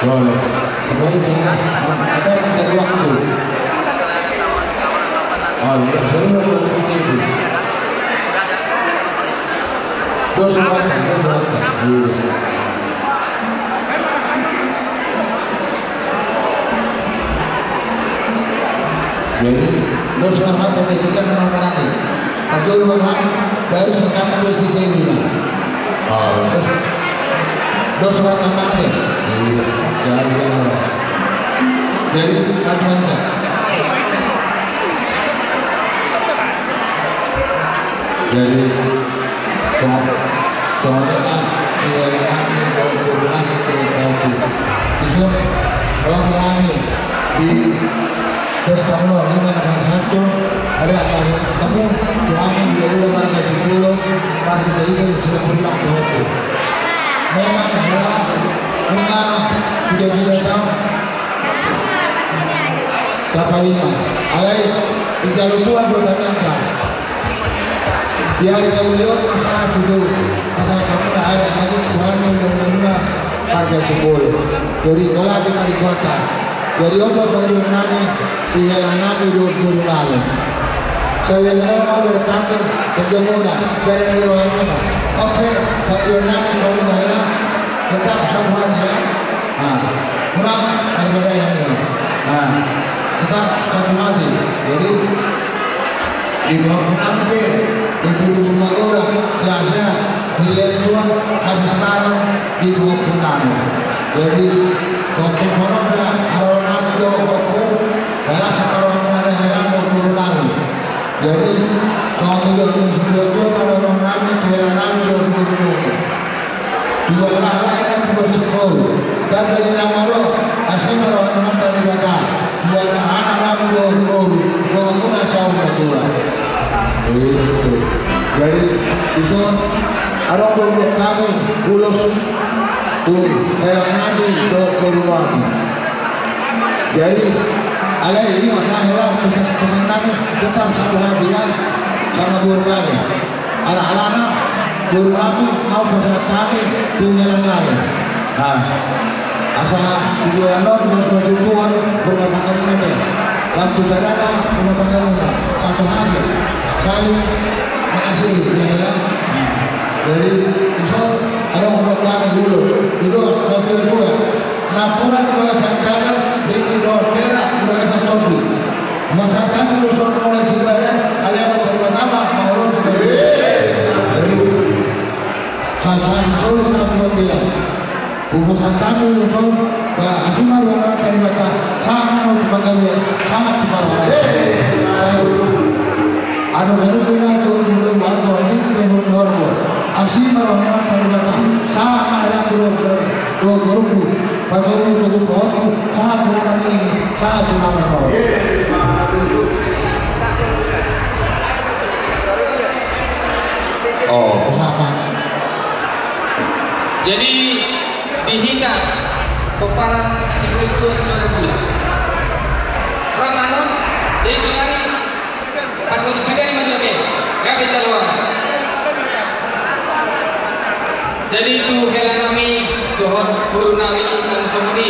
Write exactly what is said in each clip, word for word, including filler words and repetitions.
Boleh. Baik, ya. Ada yang jadi waktu. Oh, iya, saya mau berhenti. Dos orang, dos orang. Iya. Jadi, dos orang tadi kita kenal lagi. Satu dua orang, baru sekarang dia si Dewi lah. Oh, dos. Dos orang tambah aja. Iya, jadi, jadi, jadi, Songon, songon i ma, di ari nami, di ari nami, di ari nami. Isun, roha nami, di pesta on, di mana sahat tu, ada apa, kamu, di ari, di ari, marga Sipulung, marga Sipulung, Sipulung, Sipulung. Memang, ya, nunga, tidak, tidak tahu. Tapaima. Alai, dijalo Tuhan do tangiangta. Di ari na uli on, pasahat tu, pasahat hamu na ari na uli on, Tuhan do tangiangta, marga Sipulung. Jadi, holan di ari na uli on. Jadi, on do pangidoan nami, di hela nami dohot boru nami. Sahali on, au bertanggung, berjamuna, sahali on, au bertanggung. Oke, pangidoan nami, boru nami, tetap satu hati, ya. Nah, murah, harga daya ini. Nah, tetap satu hati. Jadi, di bawah penampe, di bulu rumah orang, sehat-sehat, di lentuan, habis tanam, di bawah penampe. Jadi, waktu kono dia, kalau nanti doa waktu, balas kalau nanti ada yang mau turun lagi. Jadi, kalau tidak, kalau nanti, kalau nanti, kalau nanti, kalau nanti, Tuhan Allah, enak buat sekolah. Tapi di nama roh, asing roh, nama tadi kata. Tuhan anak kamu dohot boru, dohot boru, dohot boru, dohot boru. Itu. Jadi, itu, ada boru kami, ulos, tu, hela nami, dohot boru nami. Jadi, alai, ini makanya, pesan, pesan kami, tetap satu hati, ya, sama boru kami. Ala, alana, boru nami, mau pasahat hami, tu hela nami. Nah, asa, di bulan on, bersyukur, berkata-kata, waktu sadana, berkata-kata, satu hati, saling mengasihi, ya, ya. Nah, jadi, iso, ada orang kami dulu, itu, tapi dua, nampuna di bagasan kanan, ringgit dolar perak, di bagasan sopi. Masakan lu soal mulai sebenarnya, ada yang pertama-tama, mau lu juga. Jadi, sasaran solu sangat penting. Upasan kami lu soal, bah, asing mah yang tadi kata, sama mau tukang kami, sama tukang kami. Saya, aduh, baru kena tuh, dulu, baru, ini, dulu, dulu. Asing mah yang tadi kata, sama yang dulu, dulu, dulu. Patoru tu buku on, sahat tu nama ni, sahat tu nama ni. Oh. Sama. Jadi, di hita pomparan si Guru Tuan Juara Bulan. Ramanon, jadi saudari, Pas lurus bida ni maju, oke. Gabe jalo horas. Jadi tu hela nami, dohot boru nami, nang songon i,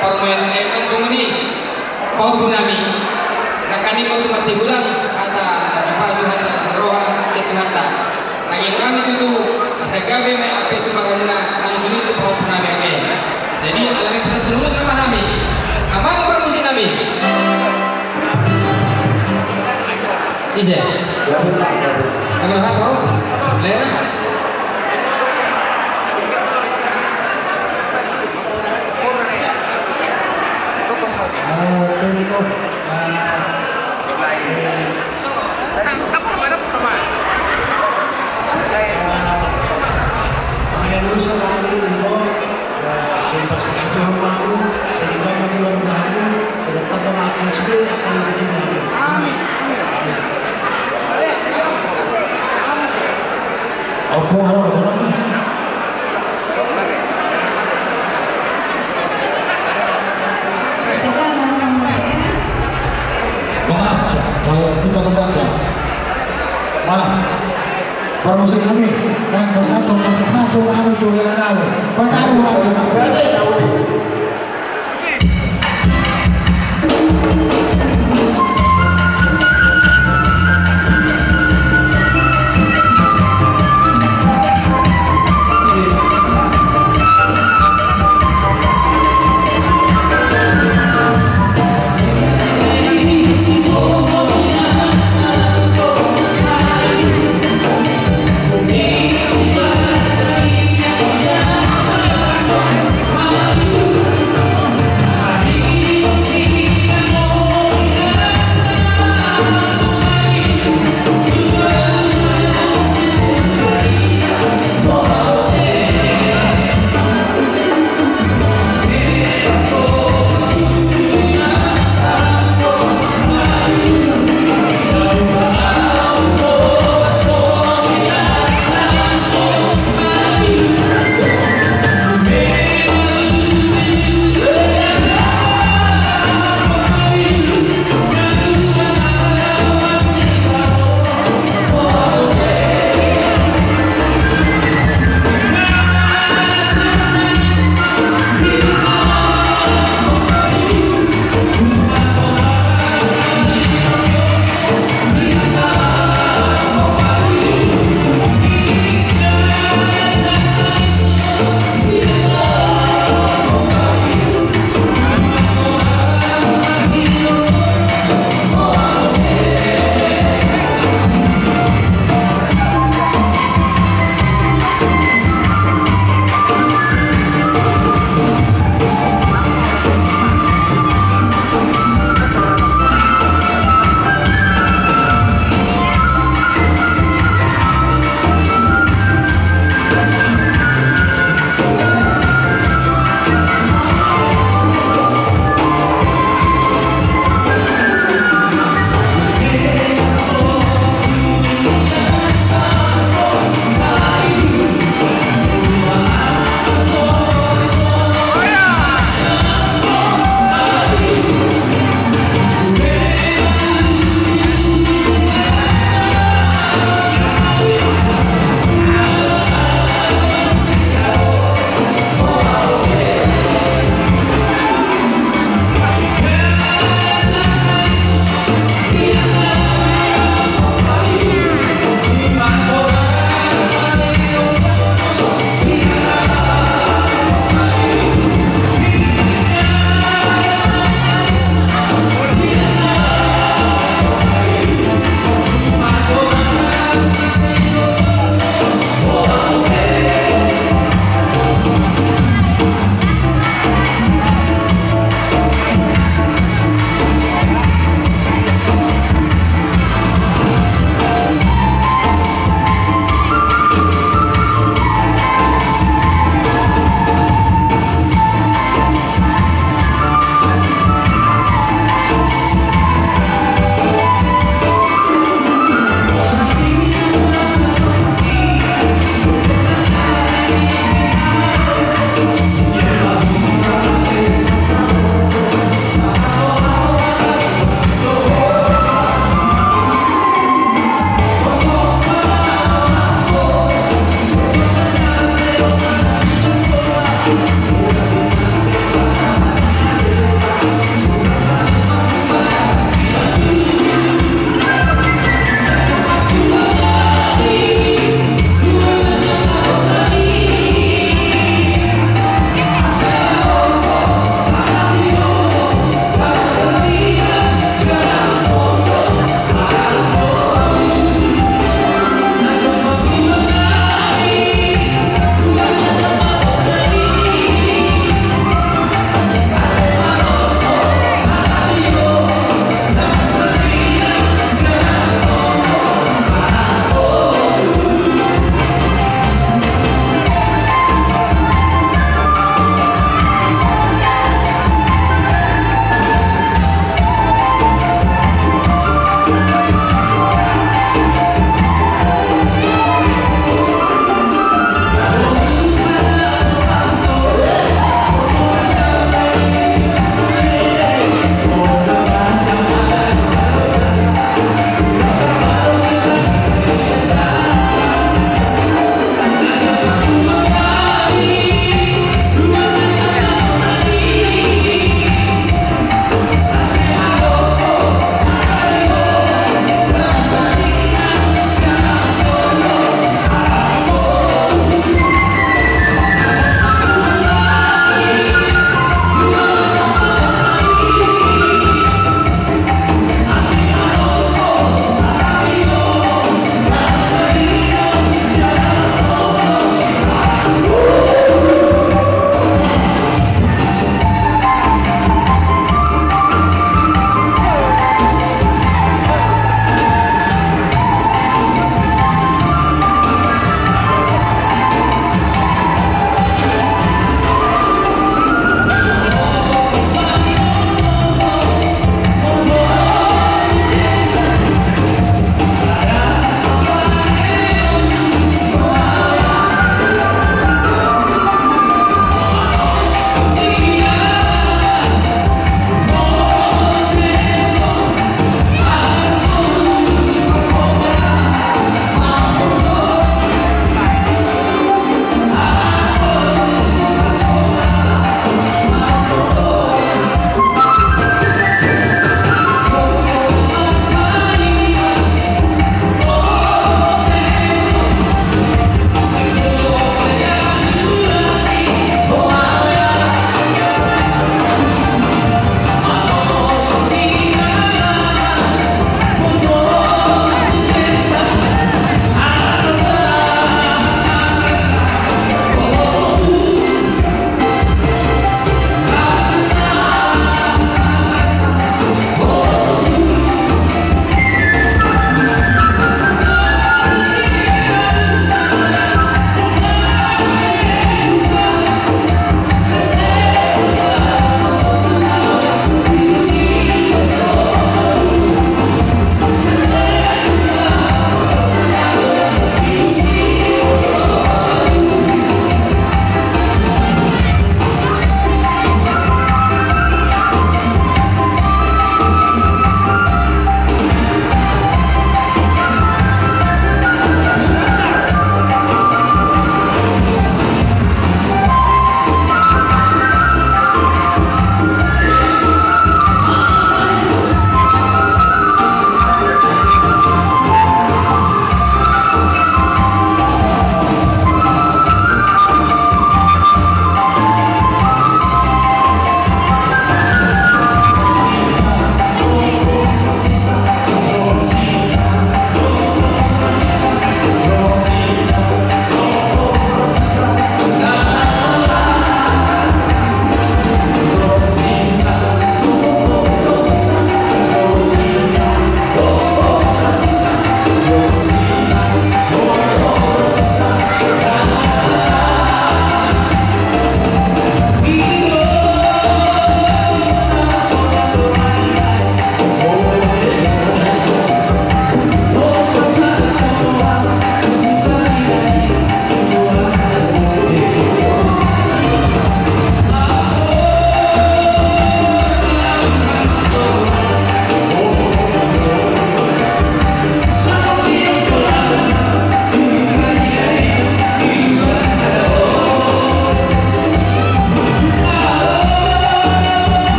parmaen, eh, nang songon i, pahompu nami. Nangkaning on tu mansai hurang, hata pasu-pasu, hata sian roha, sian Tuhanta. Tangiang nami tutu, asa gabe ma i ampe tu marga muna, nang songon i tu pahompu nami, oke. Jadi, alani pesan terus nama nami. Amang parmusik nami. Ise? Amang apa? Lera? Ah, tunggu. Ah, eh. Sangkap kemana pertama? Ada dosa lalu, ya, sempat sesuatu malu, sehingga keluarga aku sedang tambah makan sudah akan jadi malu. Amin. Apa hal apa? Maaf, saya kita kembangkan. Maaf. Parmusik nami, nang bersatu, bersatu, anu tu, ya, anu. Pataru, anu.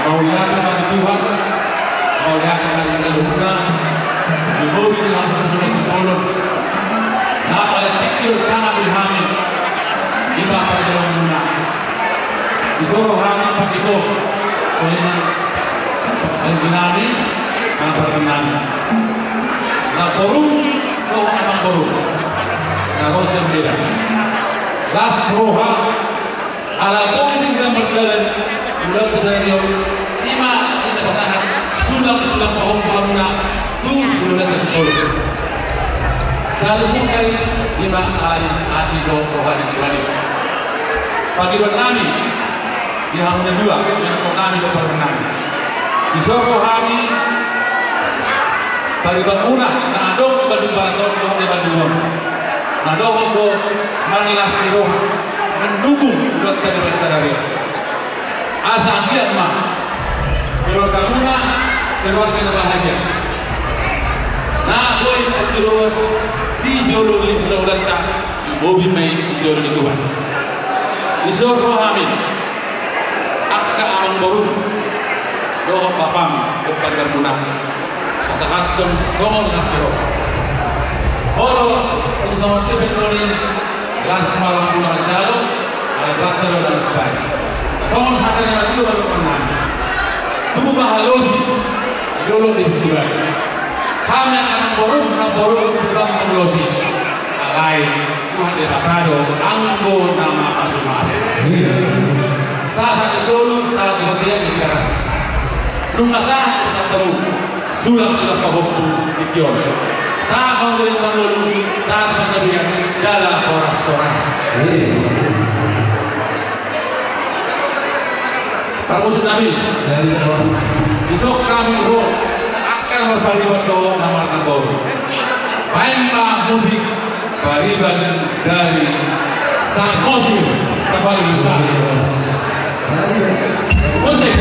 Mauliate ma di Tuhan, mauliate ma di Tuhan, di mobil di hamu na sipolon. Na paling tinggi do sanga di hami, ima parjolo muna. Di soro hami pakito, soalnya Amang nami, amang nami. Na boru, dohot amang boru. Na ro sian beda. Las roha, ala boi do mardalan, ulaon sadari on, ima, ima pasahat, sulang, sulang pahompu hamuna, tu, ulaon sadari on. Saluhutna i, ima, ai, asi, do, roha ni Tuhan i. Pangidoan nami, di hamu na dua, di anak nami, dohot parumaen nami. Di son ro hami, paribanmuna, na adong di Bandung Barat on, dohot di Bandung on. Na dohot do, marlas ni roha, mendukung, ulaonta di sadari on. Asa anggiat ma, keluargamuna, keluarga na bahagia. Na boi parjolo, di jolo ni ulaonta, di mobil ma i di jolo ni Tuhan. Di son ro hami, angka amang boru, dohot bapam, dohot paribanmuna. Pasahathon songon las ni roha. Olo, tung songon dia pe noni, las ma rohamuna manjalo, ala Tuhanta do na mambahen. Songon hata ni natuatua ma dohonon nami. Tubu ma halosi, di dolok ni Tuhan. Hami angka amang boru, amang boru, tubu ma halosi. Alai, Tuhan Debata do, anggo na mamasumasu. Sahat tu solu, sahat tu bontean di Tigaras. Nunga sahat tu tamu, sulang-sulang pahompu di tingki on. Sahat tu bontean, sahat tu bontean, jala horas-horas. Parmusik nami. Di son hami ro, angka na marpariban dohot na marnamboru. Baen ma musik pariban dari Samosir Tabalulitan. Musik.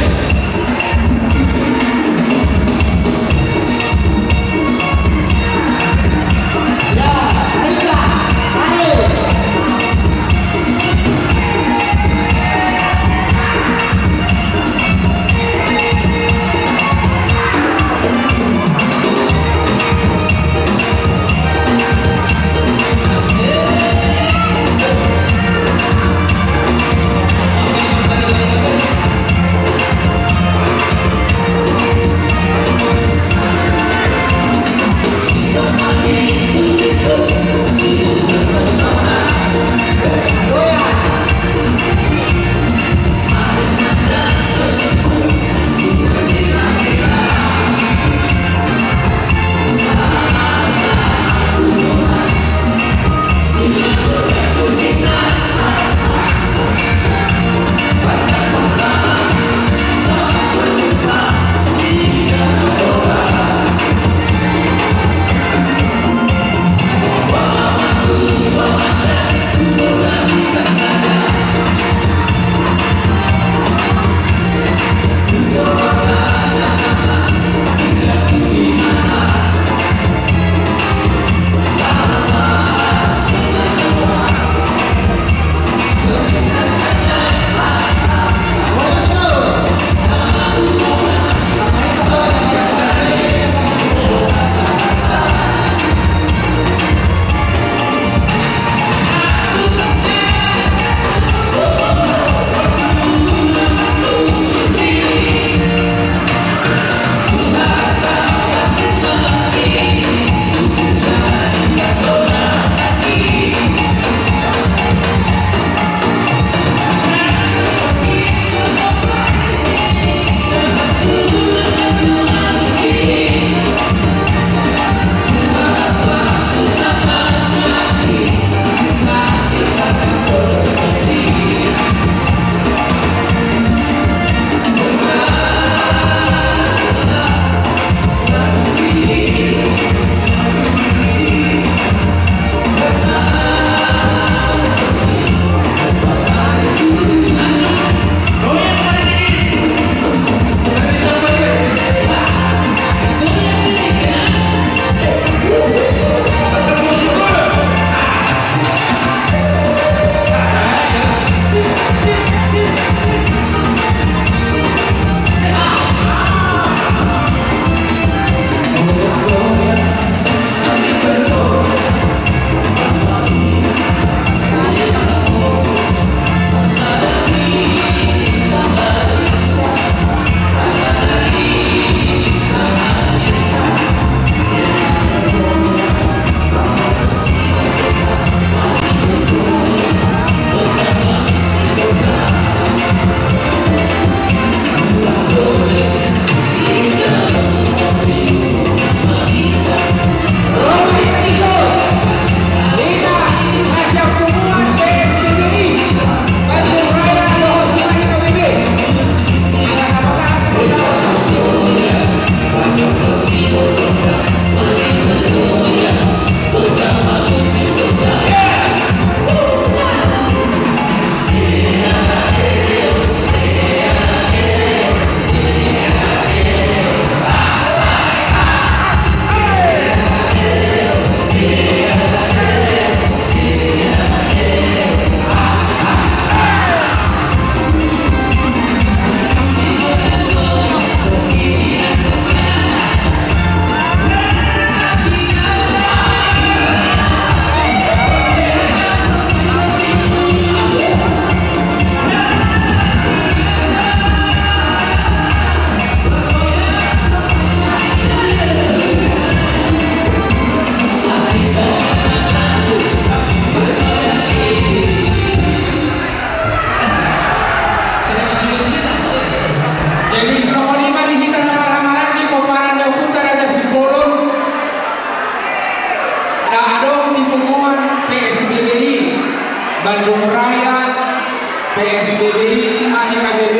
S B B I Cimahi K B B,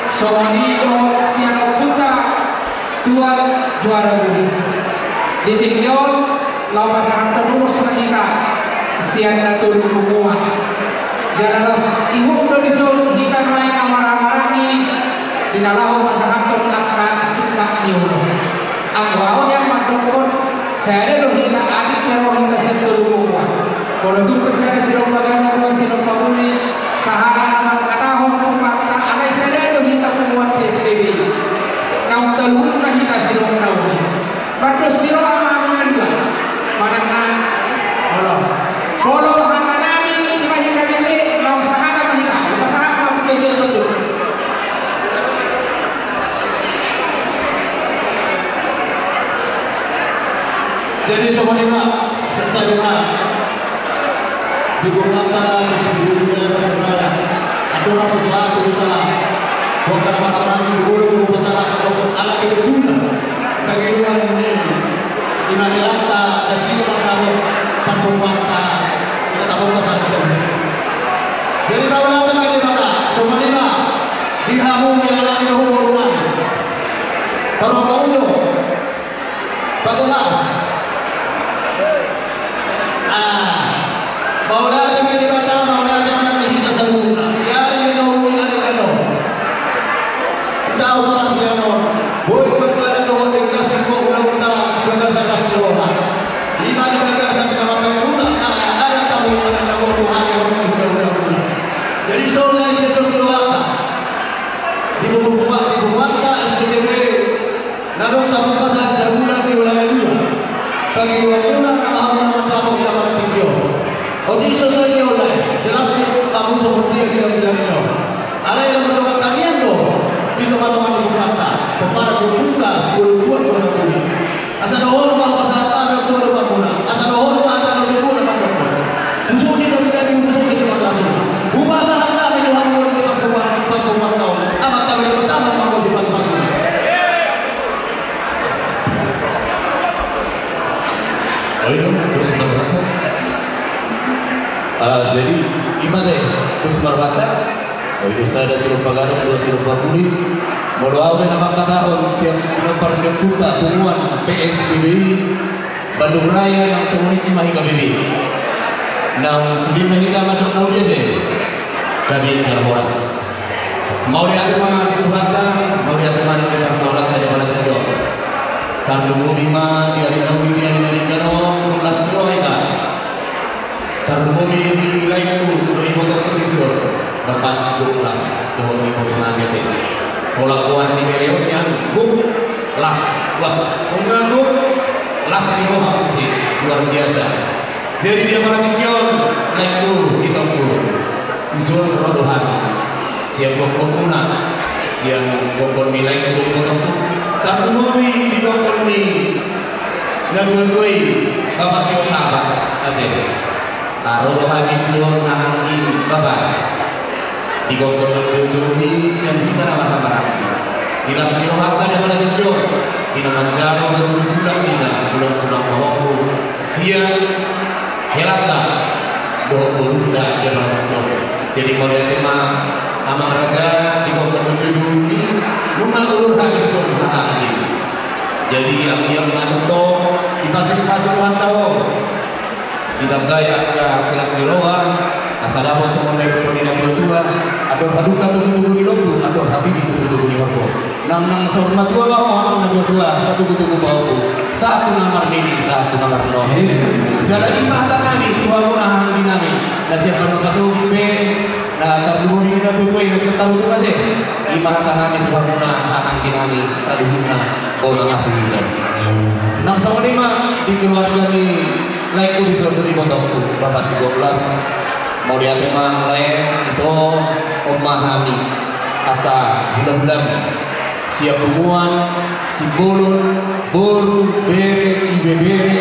songon i dohot sian ompunta Tuan Juara Guru. Di tingki on laho pasahathon ulos ma hita sian na tolu punguan. Jala laos ihut do dison hita nuaeng amang marhahamaranggi di na laho pasahathon angka singkat ni ulos. Anggo au nian mandokkon, sada do hita atik na ro hita sian tolu punguan. Molo tung pe sada Sinompa Gadong dohot Sinompa Muli, sahat na mangkatahon punguanta, alai sada do hita punguan P S B B. Naung tolu ma hita sidok na uli. Pardos ni roha ma amang na dua. Manang na, molo, molo hata nami Cimahi K B B, naung sahata ma hita. Pasahat ma tu K B B. Jadi songon i ma, serta i ma. Di punguanta, di sisi dunia, di punguanta. Andorang so sahat tu hita. Buat kana mata berani, di bulu, di bulu, pasahat, anak itu tuna. Bagi dua ini. Di mana lanta, di sini mata, pantung mata. Kita tak mau pasahat. Jadi tahu lah, teman-teman, songon i ma. Di hamu, di dalam, di hamu, ruang. Taruh kamu, jo. Paduahas. Ah, mauliate ma di Debata, mauliate ma di hita saluhutna. Di ari ni na uli, ari ni na uli. Tahu pasti ano. Boi berbadan dohot dengan siko ulang uta di bagasan las ni roha. Ima di bagasan tengah makan uta, ada tamu mana na mau Tuhan yang mau ulang ulang. Jadi saudara Yesus keluar. Di buku buat, di buku S T T B. Na dong tabuka sahat sabulan di wilayah dua. Bagi dua bulan na hamu na mandapot di lapangan tinggi on. Otik so saja olai, jelas ni hamu so seperti yang kita bilang ini. Alai na mardongan tangiang do di tonga-tonga ni punguanta, pomparan ni ompunta, si Bolon Tuan Juara Guru. Asa dohonon ma pasahat hami tu hamuna. Asa dohonon ma hata ni tutu na mandok. Busuk ni tadi tadi busuk ni surat langsung. Hupasahat hami tu hamu di pantuan, pantuan kau. Amat kami pertama ma di pas-pas. Oh, itu, terus berkata. Ah, jadi, gimana ya? Terus berkata. Oi, sada Sinompa Gadong, dua Sinompa Muli. Molo au pe na mangkatahon sian pinompar ni ompunta punguan P S B B I Bandung Raya nang songon i Cimahi K B B. Nang sude ma hita mandok na uli ate. Gabe jala horas. Mauliate ma di Tuhanta, mauliate ma di parsaoranta di bagasan tingki on. Tarlumobi ma di ari na uli, di ari na denggan on, las ni roha hita. Tarlumobi di laengku dohot ibotongku dison, Bapak Sidok las, dohot ibotong nami ate. Pola goar ni bere on nian, Gok las. Wah, nunga Gok las ni roha muse, luar biasa. Jadi di bagasan tingki on, laengku, itongku. Dison ro do hami. Sian gokhonmuna, sian gokhon ni laengku dohot ibotongku. Tarlumobi di gokhon ni natuatua i, Bapak Siosaba, ate. Ro do hami dison haha anggi, Bapak. Di gokhon ni joujou i sian hita na marhahamaranggi. Di las ni rohanta di bagasan tingki on. Di na manjalo batu ni sulang hita, sulang-sulang pahompu. Sian helanta dohot borunta di bagasan tingki on. Jadi mauliate ma amang raja di gokhon ni joujou i, nunga ulur hami dison haha anggi. Jadi anggiat ma tongtong dipasupasu Tuhanta ho. Ditambai angka las ni roha, asa dapot songon na nidok ni natuatua, andor halumpang tubutubu ni lombu, andor habibis tubutubu ni horbo. Nang, nang saur matua ma ho amang natuatua, patubutubu pahompu. Sahat tu na marnini, sahat tu na marnono. Jala i ma hata nami tu hamuna haha anggi nami. Na sian na pasogit pe, na tarlumobi di natuatua i, na sian tarutung ate. I ma hata nami tu hamuna haha anggi nami, saluhutna, bona masuhita. Nang songon i ma di keluarga ni laengku dison dohot ibotongku, Bapak Sibolas. Mauliate ma lae, ito, on ma hami, angka hulahulam, sian punguan, sibolon, boru, bere, ibebere,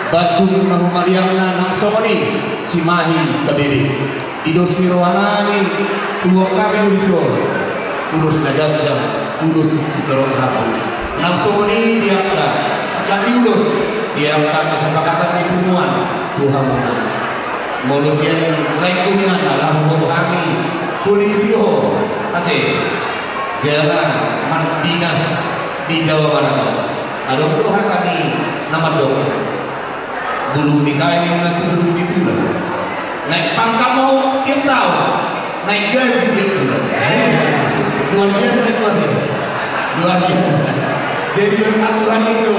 Bandung na humaliangna nang songon i, Cimahi K B B. Di dos ni roha nami, huboan hami do dison. Ulos na ganjang, ulos sitorop rambu. Nang songon i di angka singkat ni ulos, di angka kesepakatan ni punguan, tu hamuna. Molo sian laengku nian, ala huboto hami. Polisi ho, ate, jala mardinas di Jawa Barat. Adong do hata ni na mandok, bulung ni kayu na turun di tulang. Naik pangkat ma ho tiap taon, naik gaji tiap bulan. Luar biasa, luar biasa. Luar biasa. Jadi berkat Tuhan itu,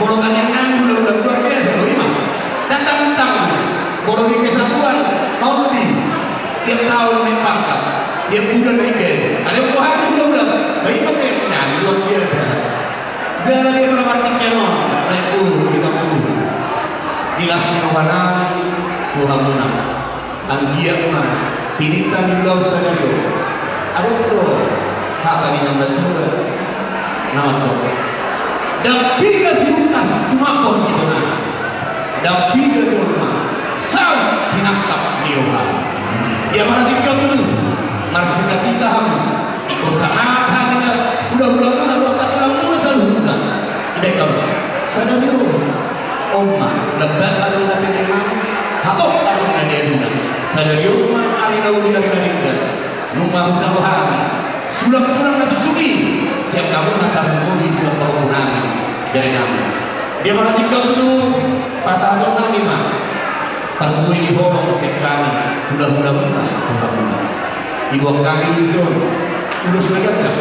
molo tanyaan ulang-ulang luar biasa, loh, ima. Datang-datang, molo di kesatuan, mau di tiap taon naik pangkat, tiap bulan naik gaji. Ada yang buah ulang-ulang, baik pakai, nah, luar biasa. Jala dia pernah martingkian on, naik turun, kita turun. Jelas ni roha nami, Tuhan menang. Anggiat ma pinangido ni ulaon sadari on. Adong do hata ni na mandok, na mandok, ndang piga si Lukas tumambor di bona, ndang piga jolma saut sinangkap ni roha. Ia marhite on tutu, marcita-cita hamu. Ingkon sahat hami na hulahula muna, dohot tulang muna saluhutna. Ibaen hamu sadari on. On ma, lembaga adong na pengenan, hatop adong na niaduna. Sadari on ma ari na uli, ari na denggan. Nunga hujalo hami sulang-sulang na susuk i, sian hamu na tarlumobi sian pahompu nami, bere nami. Dia marhite on tutu, pasahaton nami ma parbue ni holong sian hami, hulahula muna, hulahula muna. Diboan hami dison ulos na ganjang.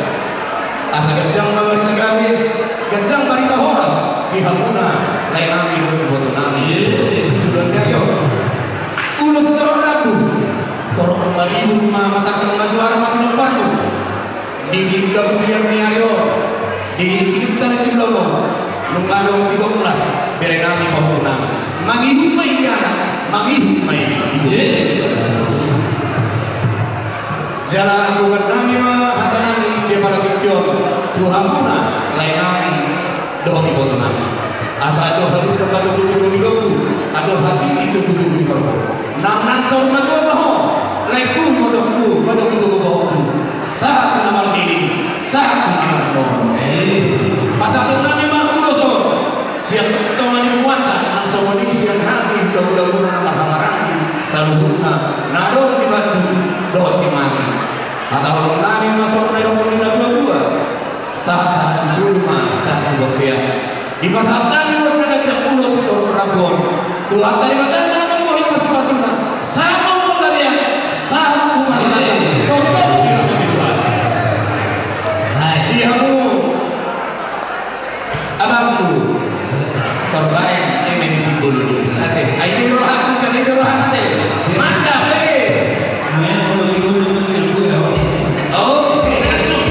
Asa ganjang ma barita gabe, ganjang barita horas di hamuna lae nami dohot iboto nami. Tujuan ni ari on, ulos torop rambu, torop maribur ma, matangkang ma juara ma pinomparmu. Di, di kemudian ni ari on, di hidupta ni ulaon on, nunga adong sigomlas bere nami pahompu nami. Mangihut ma i di anak, mangihut ma i di ibu. Jala adopan nami ma hata nami di partingkian on tu hamuna lae nami dohot iboto nami. Asa adong halumpang patutu tu domidomu, adong hatiti tu tutu di horbo. Nang, nang saur matua ma ho, laengku, modokku, modokku tu bohongku. Sahat tu na marnini, sahat tu na marnono. Pasahaton nami ma ulos on sian tonga ni muanta, nang songon i sian hami hulahula muna na marhahamaranggi saluhutna na adong di Batu dohot Simanjuntak. Hata holong nami ma songon na nidok ni na tuatua. Sahat-sahat ni solu ma sahat ni bontean. Dipasahat nami ulos na ganjang, ulos sitorop rambu on. Tuhanta Debata na mambohi pasupasuna, sahat tu panggabean, sahat tu parhorasan. Tongtong di hami Tuhan. Hai. Di hamu abangku, torbaen eme ni Simbolon. Ate, ai di rohangku, jadi di rohangku, ate. Mantap, ate. Amin. Oke, langsung.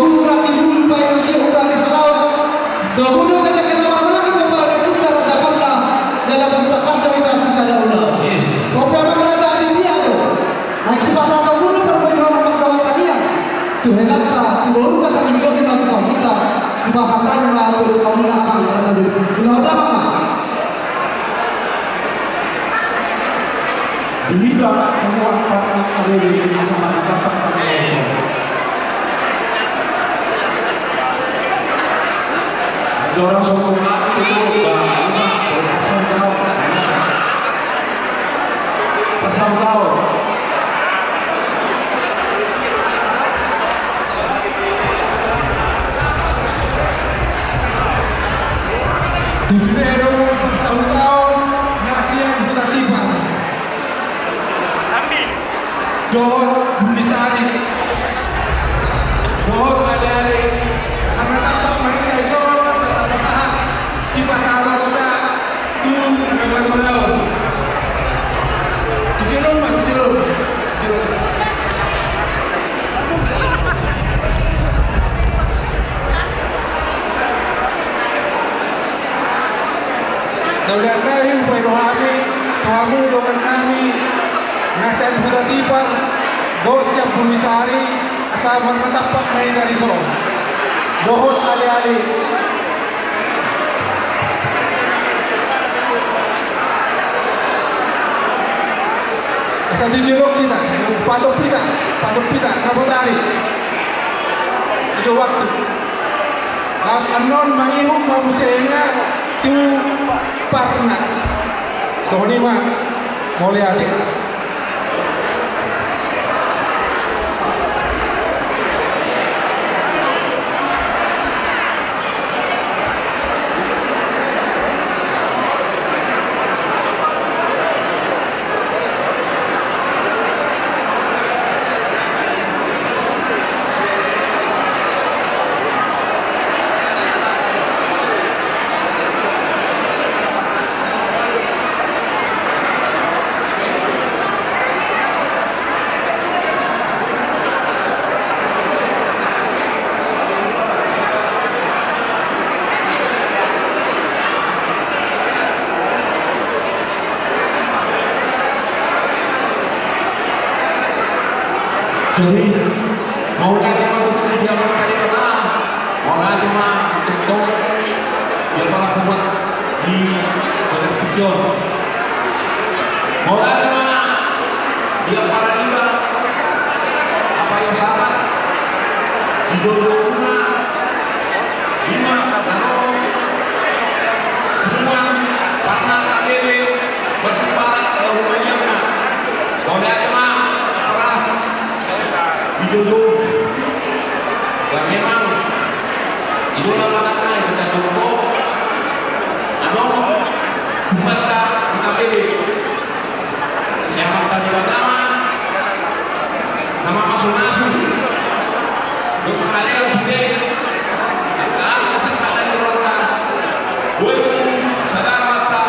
Hurang ni bulung paima dia hurang ni salaon. Domu do kata kena marmaki mambara ni kuta raja parna. Jala kuta kas dari tasi sada ula. Kopi amang raja adi dia tu. Naik si pasal domu do parmaki mambara ni kuta. Tu helanta, tu boru kata ni domu na tu pamuta. Di pasal tadi ma tu kamu na amang raja di. Ula udah mama. Di hita semua parna adi asa mantap. Dorang sokong aku tu, bah, ini mah, pasang kau. Pasang kau. Di sini ada pasang kau, nasian buta tiba. Dohot Bunisari. Dohot aleale. Karna tampak marita i songon satapasahat. Sipasahaton ta tu na marulaon. Tu jolo ma, tu jolo. Tu jolo. Saudara nami, hupaboa hami tu hamu dongan nami na sian Huta Tibar dohot sian Bunisari, asa marnatampak ma hita dison dohot aleale. Asa tu jolo hita, patok hita, patok hita, na botari. Ido waktu. Laos annon mangihut ma musena tu parna. Songon i ma, mauliate. Jadi, mauliate ma tu dia mangkali kata, mauliate ma tu dia pala kuat di bagas tujuan. Mauliate ma dia pala iba, apa yang sahabat, di jolo-jolo. Ima, tano, rumah, tanah, kabebe, bertempat, kalau rumah yang nak. Kalau dia cuma, keras, dijujur. Dan memang, idola matang naik, kita jumpa. Ano, buat ka, kita bebe. Siapa tadi pertama? Nama masuk-masuk. Untuk kalian sini. Angka-angka sekali di ronda. Gue itu sadar apa?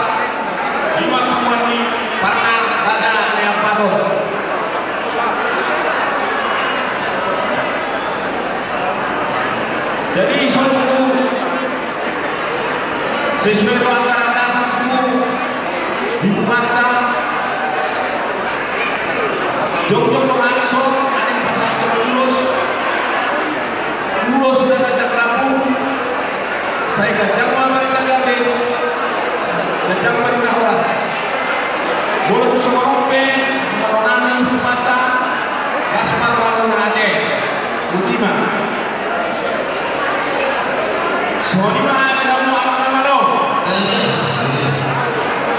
Lima temuan di Parna Raja Leon Patok. Jadi, suatu Sesuai tu anggaran dasar hukum di Pemanta, jongjong do hami son, ada di pasal ulos, ulos dan ajak rabu, sai ganjang ma barita gabe, ganjang barita horas. Molo tu songon on pe, molo nami Pemanta, las ma roha na ate, uti ma. Songon i ma hami, hamu amang na malo.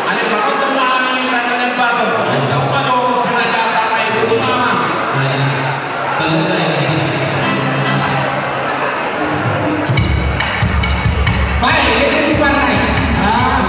Alai panutup ma hami, na na bato. Hamu ma do, sengaja tak main dulu, amang. Baik, itu di partai. Ah.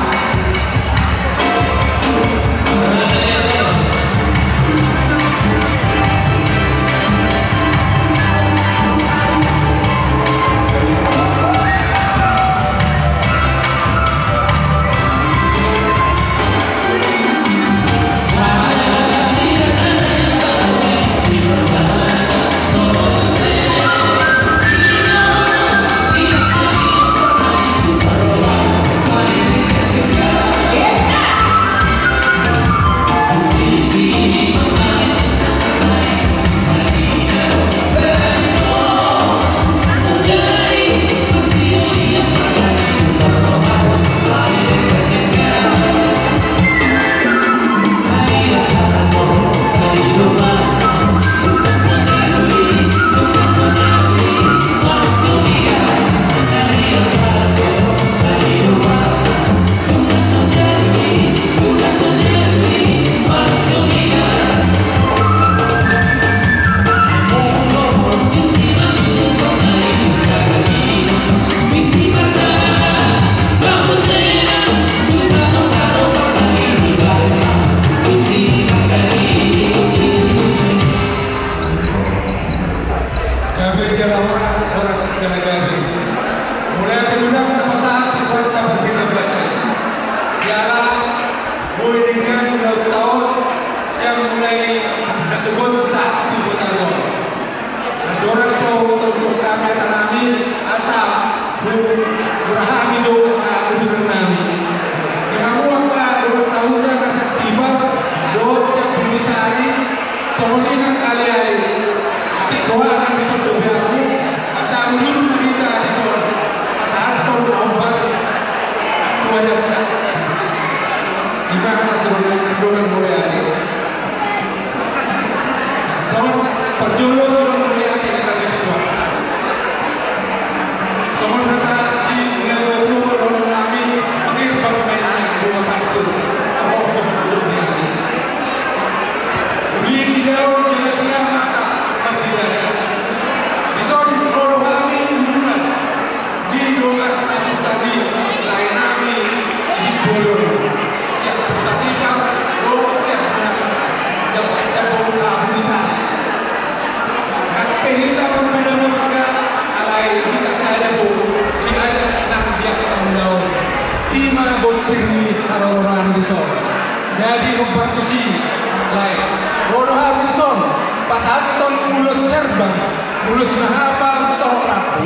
Sahapa masitorop rambu,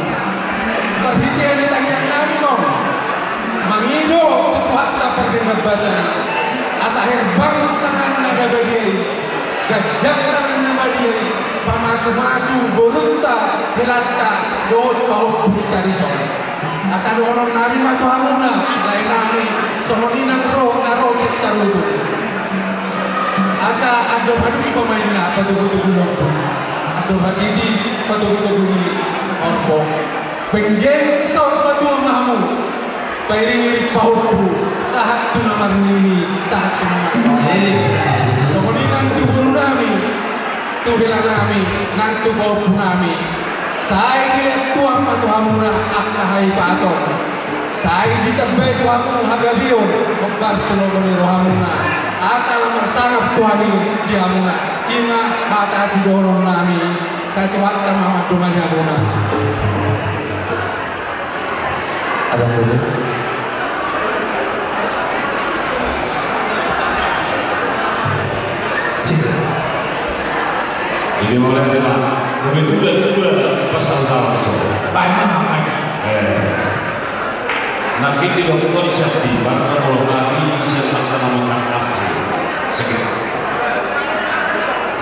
marhite ni tangiang nami ma on, mangido tu Tuhanta pardenggan basa i, asa herbang tanganna na badia i, ganjang tanganna badia i, pamasumasu borunta, helanta, dohot pahompunta dison. Asa dohonon nami ma tu hamuna, lae nami, songon i nang ro na ro sian Tarutung. Asa andor hadung pamainna patogutogu lombu, andor hatiti patogutogu ni horbo. Penggeng saur matua ma hamu, pairingiring pahompu, sahat tu na marnini, sahat tu na marnono. Songon i nang tu boru nami, tu hela nami, nang tu pahompu nami. Sai dilehon Tuhan ma tu hamuna angka hahipason. Sai ditambai tu hamu hagabeon, hombar tu lomo ni rohamuna. Asa lam marsangap Tuhan i di hamuna. I ma hata sidohonon nami. Sai Tuhanta ma mandongani hamuna. Adong do? Sip. Jadi, mauliate ma. Kebetulan dua pasal dalam so. Baik, Bang. Eh. Nangkin didok konsep di Batak, molo nami sian laksana mangkang asli. Sekitar.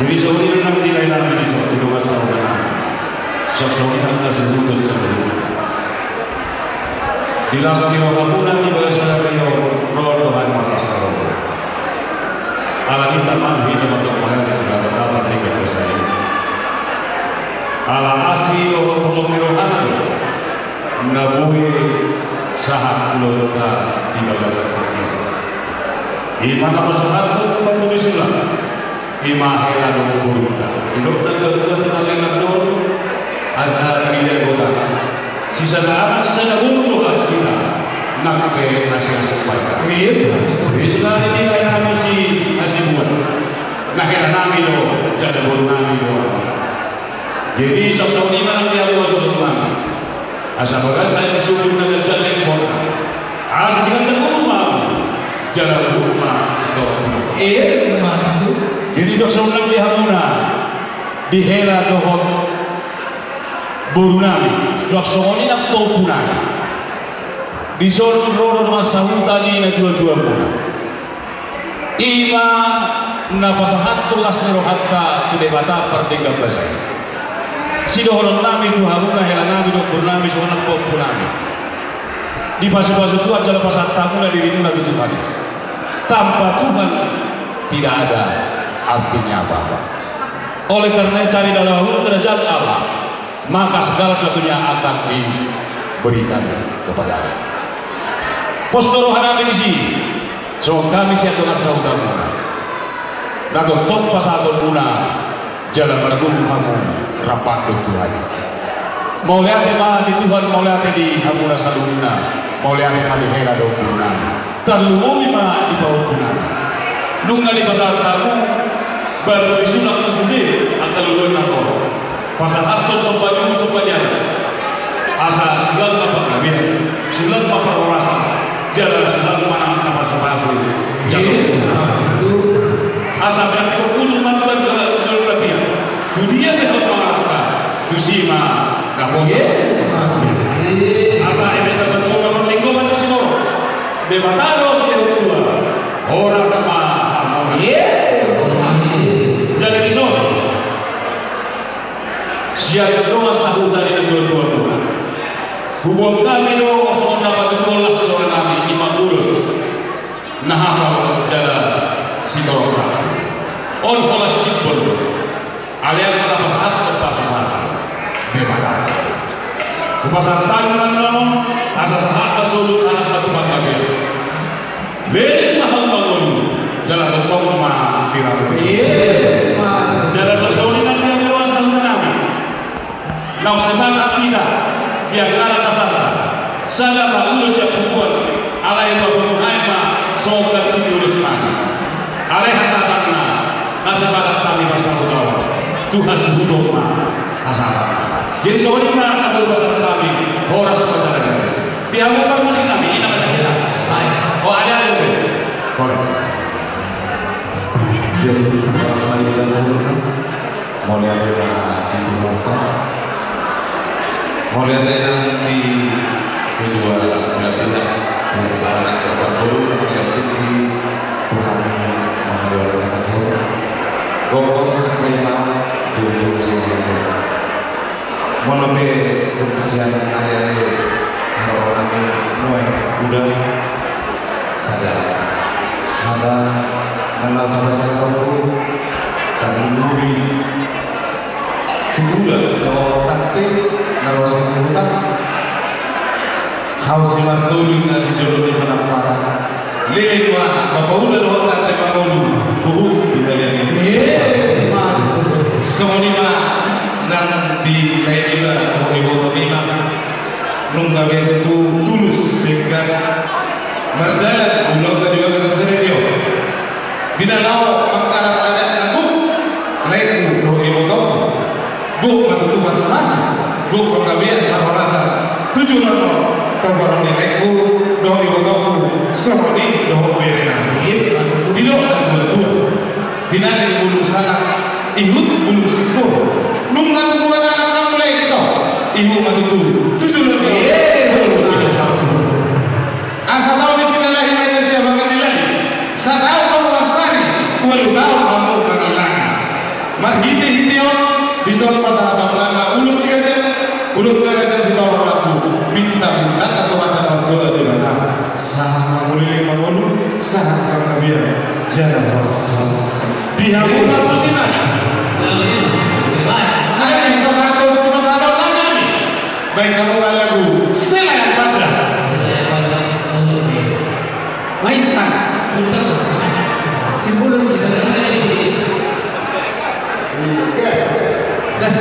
Jadi, songon i nang di lae nami dison, di dongan saudara. Songon i nang kasuhuton saudara. Di las ni rohamuna di bagasan ari on, ro do hami marlas ni roha. Alani i taman hita mandok mauliate tu Debata pardenggan basa i. Ala asi dohot holong ni rohana do na boi sahat ulaonta di bagasan tingki on. I ma na pasahathon batu ni sulang. I ma hela dohot borunta. Didok na gabe na lenan do on, asa tarida gota. Sisada anak, sisada boru do hita. Nang pe na siasuk badan. Iya, betul. Di sulang ni lae nami si Hasibuan. Na hela nami do, jala boru nami do. Jadi, songon i ma nang di hamu songon i. Asa bagas sai sumur na ganjang na imborna. Asa siganjang umur ma, jala umur ma sitorop. Iya, ma tutu. Jadi, jok songon i nang di hamuna, di hela dohot boru nami, suang songon i nang pahompu nami. Dison ro do dongan sahuta ni natuatuamuna. I ma na pasahathon las ni rohanta tu Debata pardenggan basa i. Sidohonon nami tu hamuna hela nami dohot boru nami songon i nang pahompu nami. Dipasupasu Tuhan jala pasahat hamuna dirimuna tu Tuhan. Tanpa Tuhan tidak ada artinya apa-apa. Oleh karena carilah dahulu kerajaan Allah, maka segala sesuatunya akan diberikan kepadamu. Pos do roha nami disi, songon hami sian dongan sahutamuna. Na tongtong pasahatonmuna, jala margogo hamu rap dohot Tuhan. Mauliate ma di Tuhan, mauliate di hamuna saluhutna, mauliate ma di hela dohot boru nami. Tarlumobi ma di pahompu nami. Nunga dipasahat hamu batu ni sulang tu sude angka loloan na torop. Pasahathon somba ni uju somba ni adat. Asa sulang ma panggabean, sulang ma parhorasan, jala sulang ma nang angka pasupasu. Jala asa sian ujung ma tu dia pe hamu mangalangka, tusi ma dapotan. Asa eme sahat tu linggoman ni Simorop. Debata do silehon tua, horas ma hamu. Jadi dison, sian dongan sahuta ni natuatuamuna, huboan hami do songon na patuduhon las ni roha nami, i ma ulos na hapal jala sitorop. On holan simbol. Alai angka na pasahathon pasupasu, Debata. Hupasahat hami ma on, asa sahat ma solu, sahat ma tu panggabean. Leleng ma hamu mangolu, jala tongtong ma di rambu. Jala songon i nang di hamu dongan sahuta nami. Naung sepakat hita, biar kalah kasar. Sada ma ulos sian punguan, alai papungu nai ma songon tingki ulos nami. Alai hasahatanna, na sepakat hami marsahutaon, tu hasuhuton ma hasahatanna. Jadi songon i ma na boi pasahat hami, horas ma sada gabe. Di hamu parmusik nami, ina ma sada. Baik. Oh, ada, ada. Boleh. Jadi, horas ma di hamu. Mauliate ma di Tuhanta. Mauliate nang di kedua belah pihak, pihak barat dan pihak timur, mauliate tinggi, Tuhan mangadoan hata saur. Gomos lima, jujur sini. Molo pe tung sian aleale, haroro nami nuaeng uda, sada hata na laos pasahatonku, tarlumobi tu uda dohot tante na ro sian huta. Hau si Martoli na di jolo ni Penamparan. Leleng ma bapa uda dohot tante mangolu, huhut di haliang i. Songon i ma nang di lae niba dohot iboto niba. Nunga be tutu tulus denggan mardalan ulaonta di bagasan sadari on. Di na laho mangkarar adat na gok laengku dohot ibotongku. Gok ma tutu pasupasu, gok panggabean parhorasan tu joloan on, tohoron ni laengku dohot ibotongku, songon i dohot berena. Didok natuatua, tinanding bulung salak, ihut bulung singkoru. Nunga tubuan anak hamu lae, ito, ihut ma tutu tu joloan on. Asa tau di sinalahi ma inna sia mangallangi. Satau hamu mansari, ualu tau hamu mangallangi. Marhitehite on, dison pasahaton nama ulos ni ganjang, ulos na ganjang sitorop rambu, pintapinta na tohata na martua Debata. Sahat hamu leleng mangolu, sahat panggabean jala horas. Di hamu marmusik nami. Nami pasahathon, pasahathon nami. Baen hamu ma lagu Selae Panda. Baen hamu. Simpul. Gas.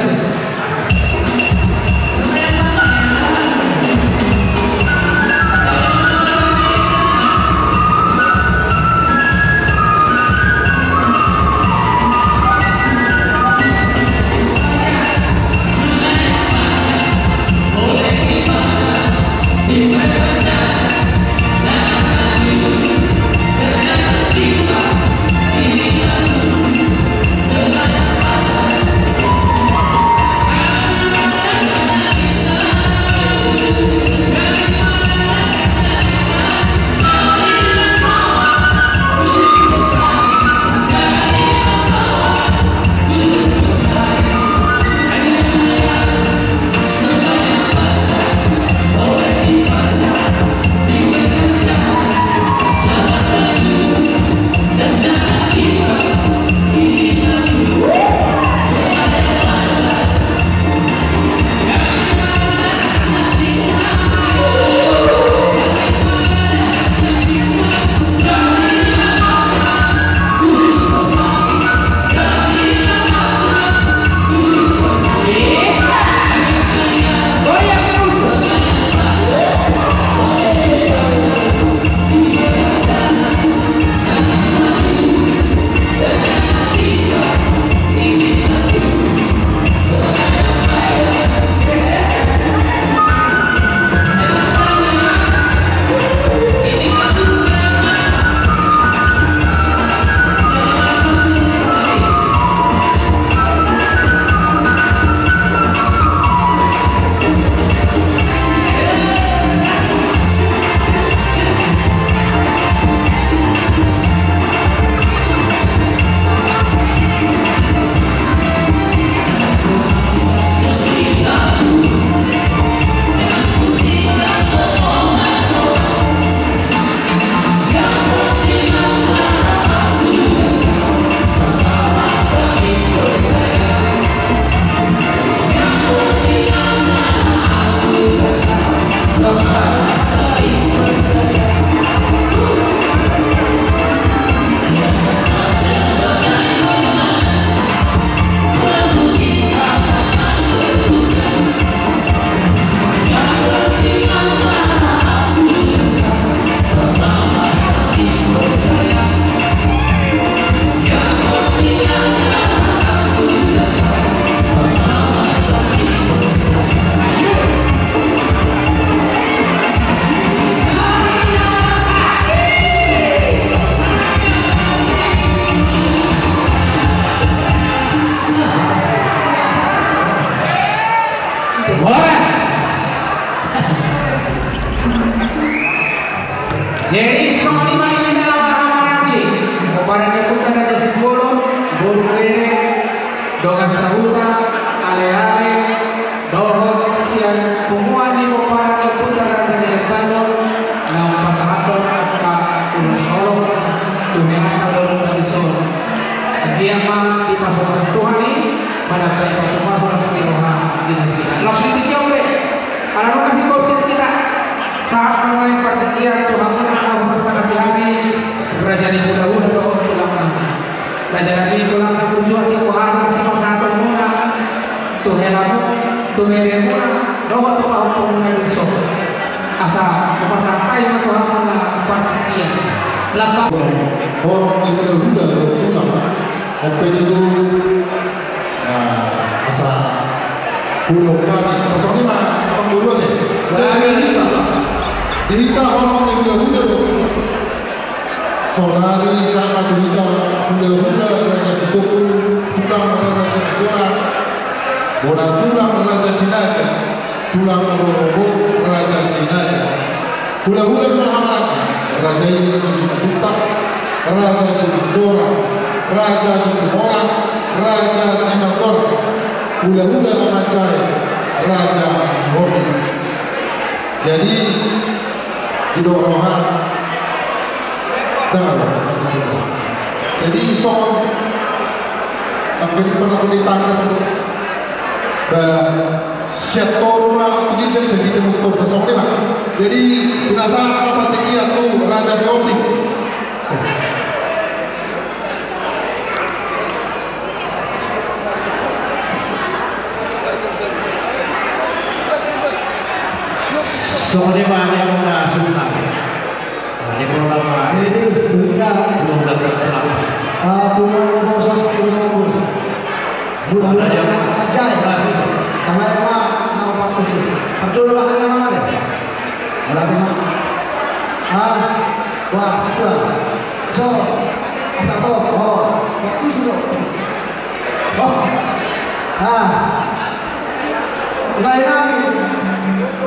Jadi songon i ma di hita na marhahamaranggi, pomparan ni ompunta Raja Simbolon, boru, bere, dongan sahuta, aleale, dohot sian punguan ni pomparan ni ompunta Raja Nababan, naung pasahathon angka ulos holong tu hela na boru tadi son. Anggiat ma dipasupasu Tuhan i, manambai pasupasu las ni roha di nasida. Las ni sitiop be. Ala nunga singkop sian hita. Sahat ma nuaeng partingkian tu hamuna na hupasangapi hami, raja ni hulahula dohot tulang nami. Raja nami, tulang na burju, atik boha do sipasahatonmuna tu helamu, tu beremuna dohot tu pahompu muna dison. Asa hupasahat hami ma tu hamuna partingkian. Las. Horong ni hulahula dohot tulang. Ope dulu. Nah, asa hulahula hami. Kosong lima, apa dulu aja? Nah, di hita. Di hita horong ni hulahula dohot tulang. Saonari sahat ma tu hita hulahula Raja Sitompul, tulang Raja Sitorop, bona tulang Raja Sinaga, tulang rorobot Raja Sinaga. Hulahula na marhahamaranggi, raja i Raja Simanjuntak, Raja Simanjorang, Raja Situmorang, Raja Simanjorang. Hulahula na manjae, Raja Sihombing. Jadi, didok roha. Jadi songon, tapi pernah ditangkap. Ba, siap tolu ma, jadi jadi saya gitu motor, songon i ma. Jadi, binasa apa tinggi tu Raja Sihombing. Songon i ma di hamuna suhut nami. Di pulau lama. Ini beda. Pulau lama. Ah, pulau lama, pulau lama. Pulau lama. Ajai. Tama ma na waktu sih. Perjual bahan nama mana? Berarti ma. Ah, wah, situ. So, asa to, oh, waktu sih, oh. Oh. Ah. Lae nami,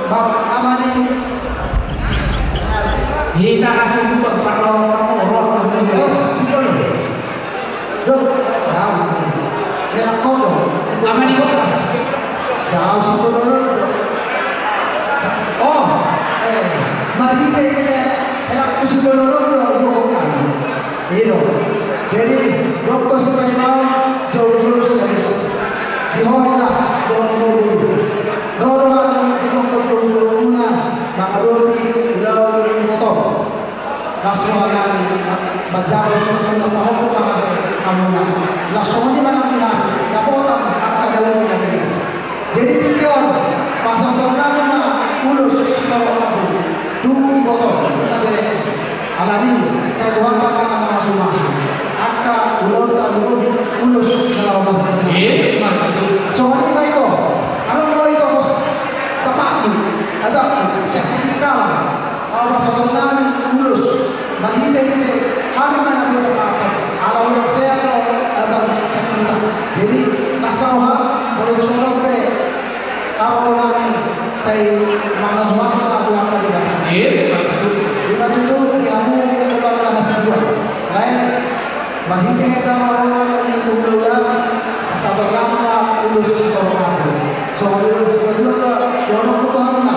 bapa, ama ni. Hita asa tu bapa, roha, roha, roha. Dok, ah, elak kodo. Ama ni Bokas. Dao Simbolon. Oh, eh, marhite hita elak tu Simbolon do, i do. I do. Jadi, dok tu Simbolon, jauh-jauh sudah. Di ho hela, dok jauh-jauh. Ro do hami di dok jauh-jauh muna, mangadopi ulaon ni ibotom. Las roha nami, manjalo suhut na pahompu ma hape hamuna. Las songon i ma nang di hami, dapotan angka daun ni nami. Jadi tingki on, pasahaton nami ma ulos sitorop rambu tu ibotom, i ma bere. Alani i, sai Tuhanta ma na mamasumasu angka ulaonta, ulos na laho masa. Eh, mantap tu. Songon i ma ito, adong do ito, bos, bapakku, abangku, sian Sitinggalang. Pasahaton nami ulos, marhite-hite hami ma na boi pasahathon, ala unang seat do abang sian huta. Jadi, las ma roha, molo dison pe haroro nami, sai mamasumasu ma tu angka Debata. Eh, mantap tu. I ma tutu di hamu keluarga hasibuan. Lae, marhite hita maroro ni hulahula, pasahaton nami ma ulos sitorop rambu. Songon i ulos sitorop rambu, dohonon tu hamuna.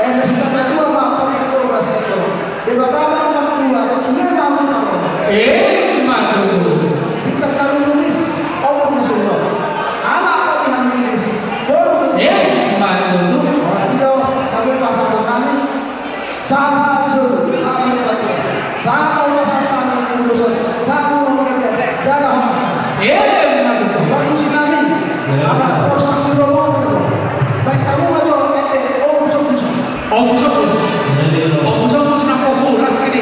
Eh, sitorop rambu ma, pakai tu bahasa sitorop. Debata ma na martua, sude ma hamu maroro. Eh, mantap tu. Bintang tarumis, ombun na sumurop. Anak otik hami iris, boru. Eh, mantap tu. Ora tio, tapi pasahaton nami. Sahat-sahat ni solu, sahat ni batu. Sahat ni batu, sahat ni batu. Eh, mantap. Bagus nami. Ala proses si Romo. Baik, hamu ma jo, eh, eh, ombus-ombus. Ombus-ombus. Ombus-ombus na poho, las gede.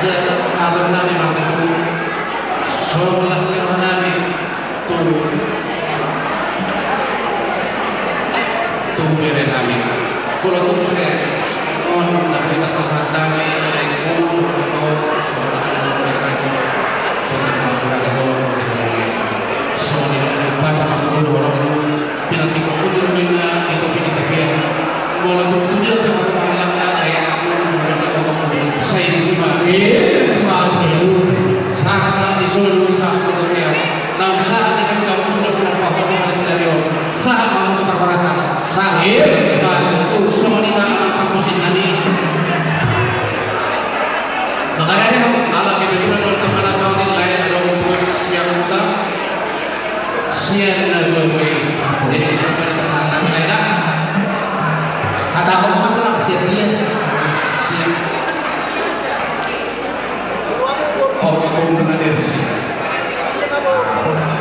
Jala hatuaon nami ma tu, songon las ni roha nami tu, tu bere nami. Molo tung songon na pinarpasahat nami, laengku, molo tung songon na pinarpasahat nami, songon na pinarpasahat nami, songon na pinarpasahat nami, pinantik khusus mina itu pinantik dia. Molo tung tu dia tu pangalangna, ai aku sudah dapat sai di sima. Iya, Pak. Sahat, sahat di solu, sahat di solu. Nang sahat di kamu sudah, sudah paham di mana sinario. Sahat mau putar perasaan. Sahat. Iya, Pak. Songon i ma angka musik nami. Makanya ala kebetulan nonton mana sahabat lain ada bos yang muda. Sian na dua dua i. Jadi, sian na dua dua i. Hata ho ma tu, sian dia. Sian. Oh, aku pun pernah dari sini.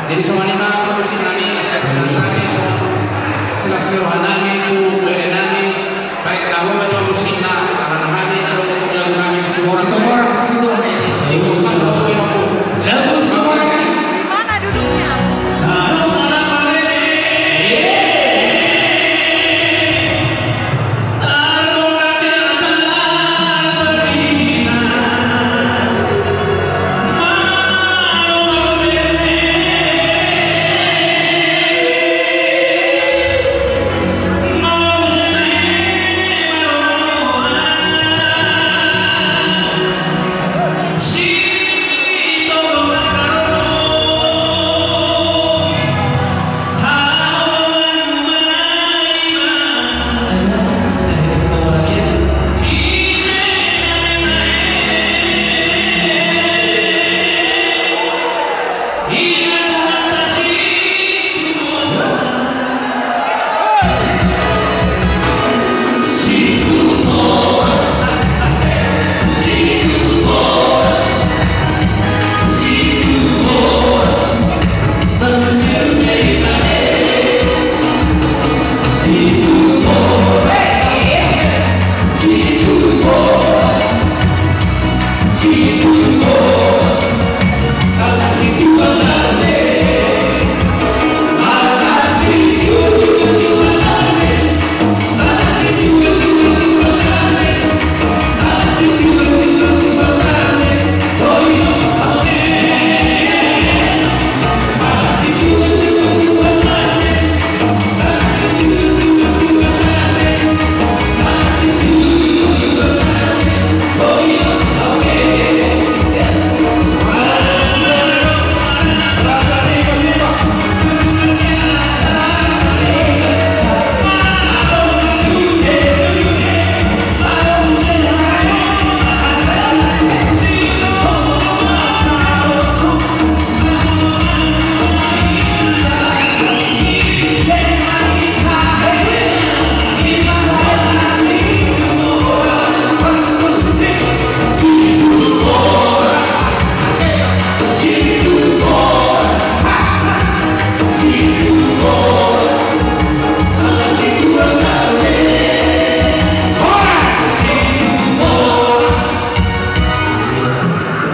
Jadi, songon i ma, produksi nami, sian na dua dua i, songon silas ni roha nami, tu bere nami, baik kamu baca musikna, karena nami, ada untuk lagu nami, satu orang. Satu orang, satu orang. Itu pas waktu itu. Lagu satu orang. Di mana duduknya?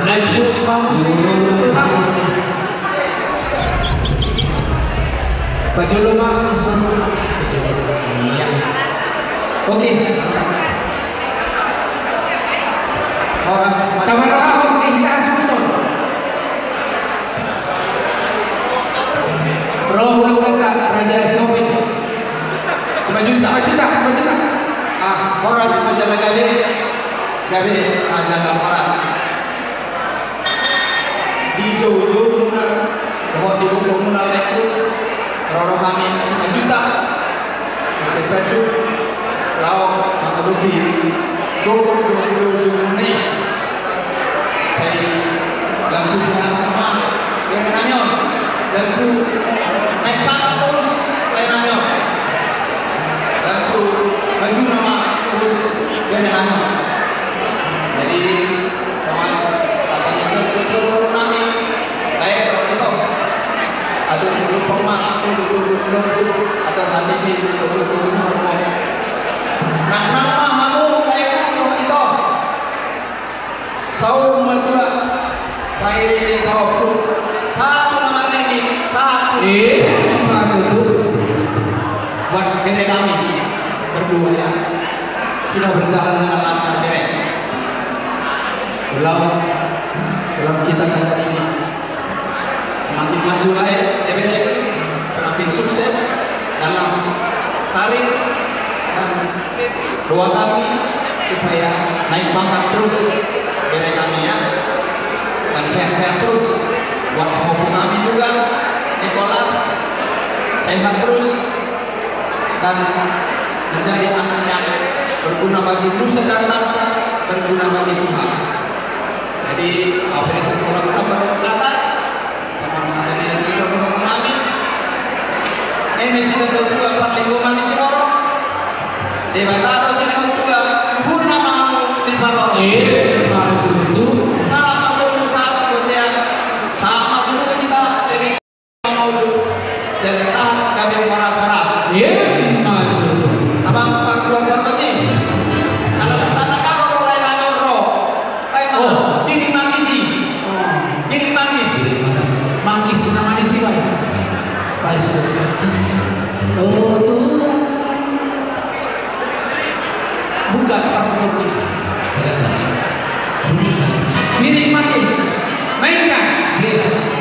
Lanjut ma musik. Pajolo ma musik. Iya. Oke. Lima juta. Lima juta, lima juta. Ah, horas ma jala gabe, gabe ma jala horas. Di joujoumuna dohot di gokhonmuna laengku, ro do hami simajuta. Ise padu lao mangadopi gokhon dohot joujoumuna i. Sai lam tu sehat ma bere nami on, lam tu naik pangkat terus lae nami on, lam tu maju nama terus bere nami on. Jadi, sama katanya tu, tu, tu, nami, baik, itu. Atur dulu pema, atur dulu dulu, atur hati di, atur dulu dulu. Nah, nama hamu, baik, itu. Saur matua, paire paoku, satu nama ini, satu. Eh, apa itu? Buat bere kami berdua ya. Sudah berjalan dengan lancar, bere. Dalam, dalam kita saat ini. Semakin maju lae, ya, bere, semakin sukses dalam karir dan doa kami supaya naik pangkat terus, bere kami, ya, dan sehat-sehat terus. Buat penghukum kami juga, Nicholas, sehat terus dan menjadi anak yang berguna bagi nusa dan bangsa, berguna bagi Tuhan. Jadi, apa itu, kalau kita berkata, sama dengan kita berhubung kami. Eh, mesti ada tua, parlinggoman di Sinorong. Debata atau Sinorong tua, luhur nama aku di Paroro. Iya, betul itu. Salam masuk, salam kemudian, sama dulu kita dari mau tuh. Jadi sahat gabe horas-horas. Iya, betul itu. Abang, Pak, keluar dari kecil. Kalau sasana kalau mulai nganyor, Pak, oh. Diri mangkisi. Oh. Diri mangkis. Mangkis, nama di sini, Pak. Baik, sudah. Oh, Tuhan. Buka, Pak, tutup. Diri mangkis. Mainkan. Siap.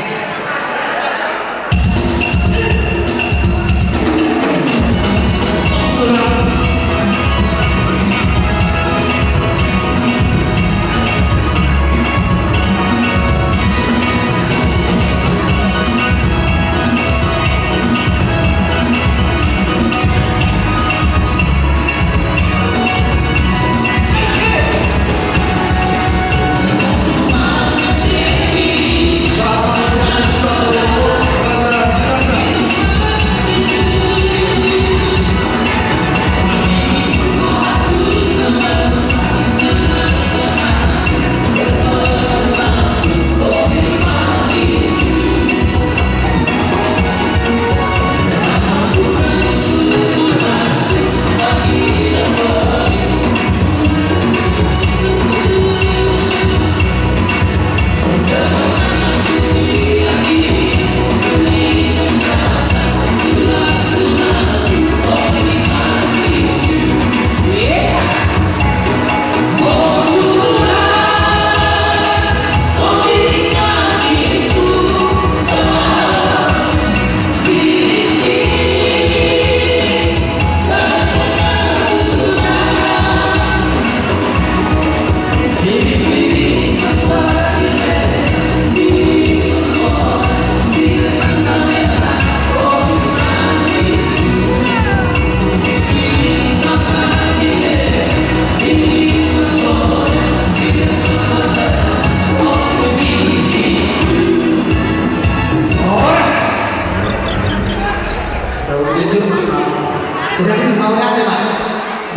Jadi, mauliate ma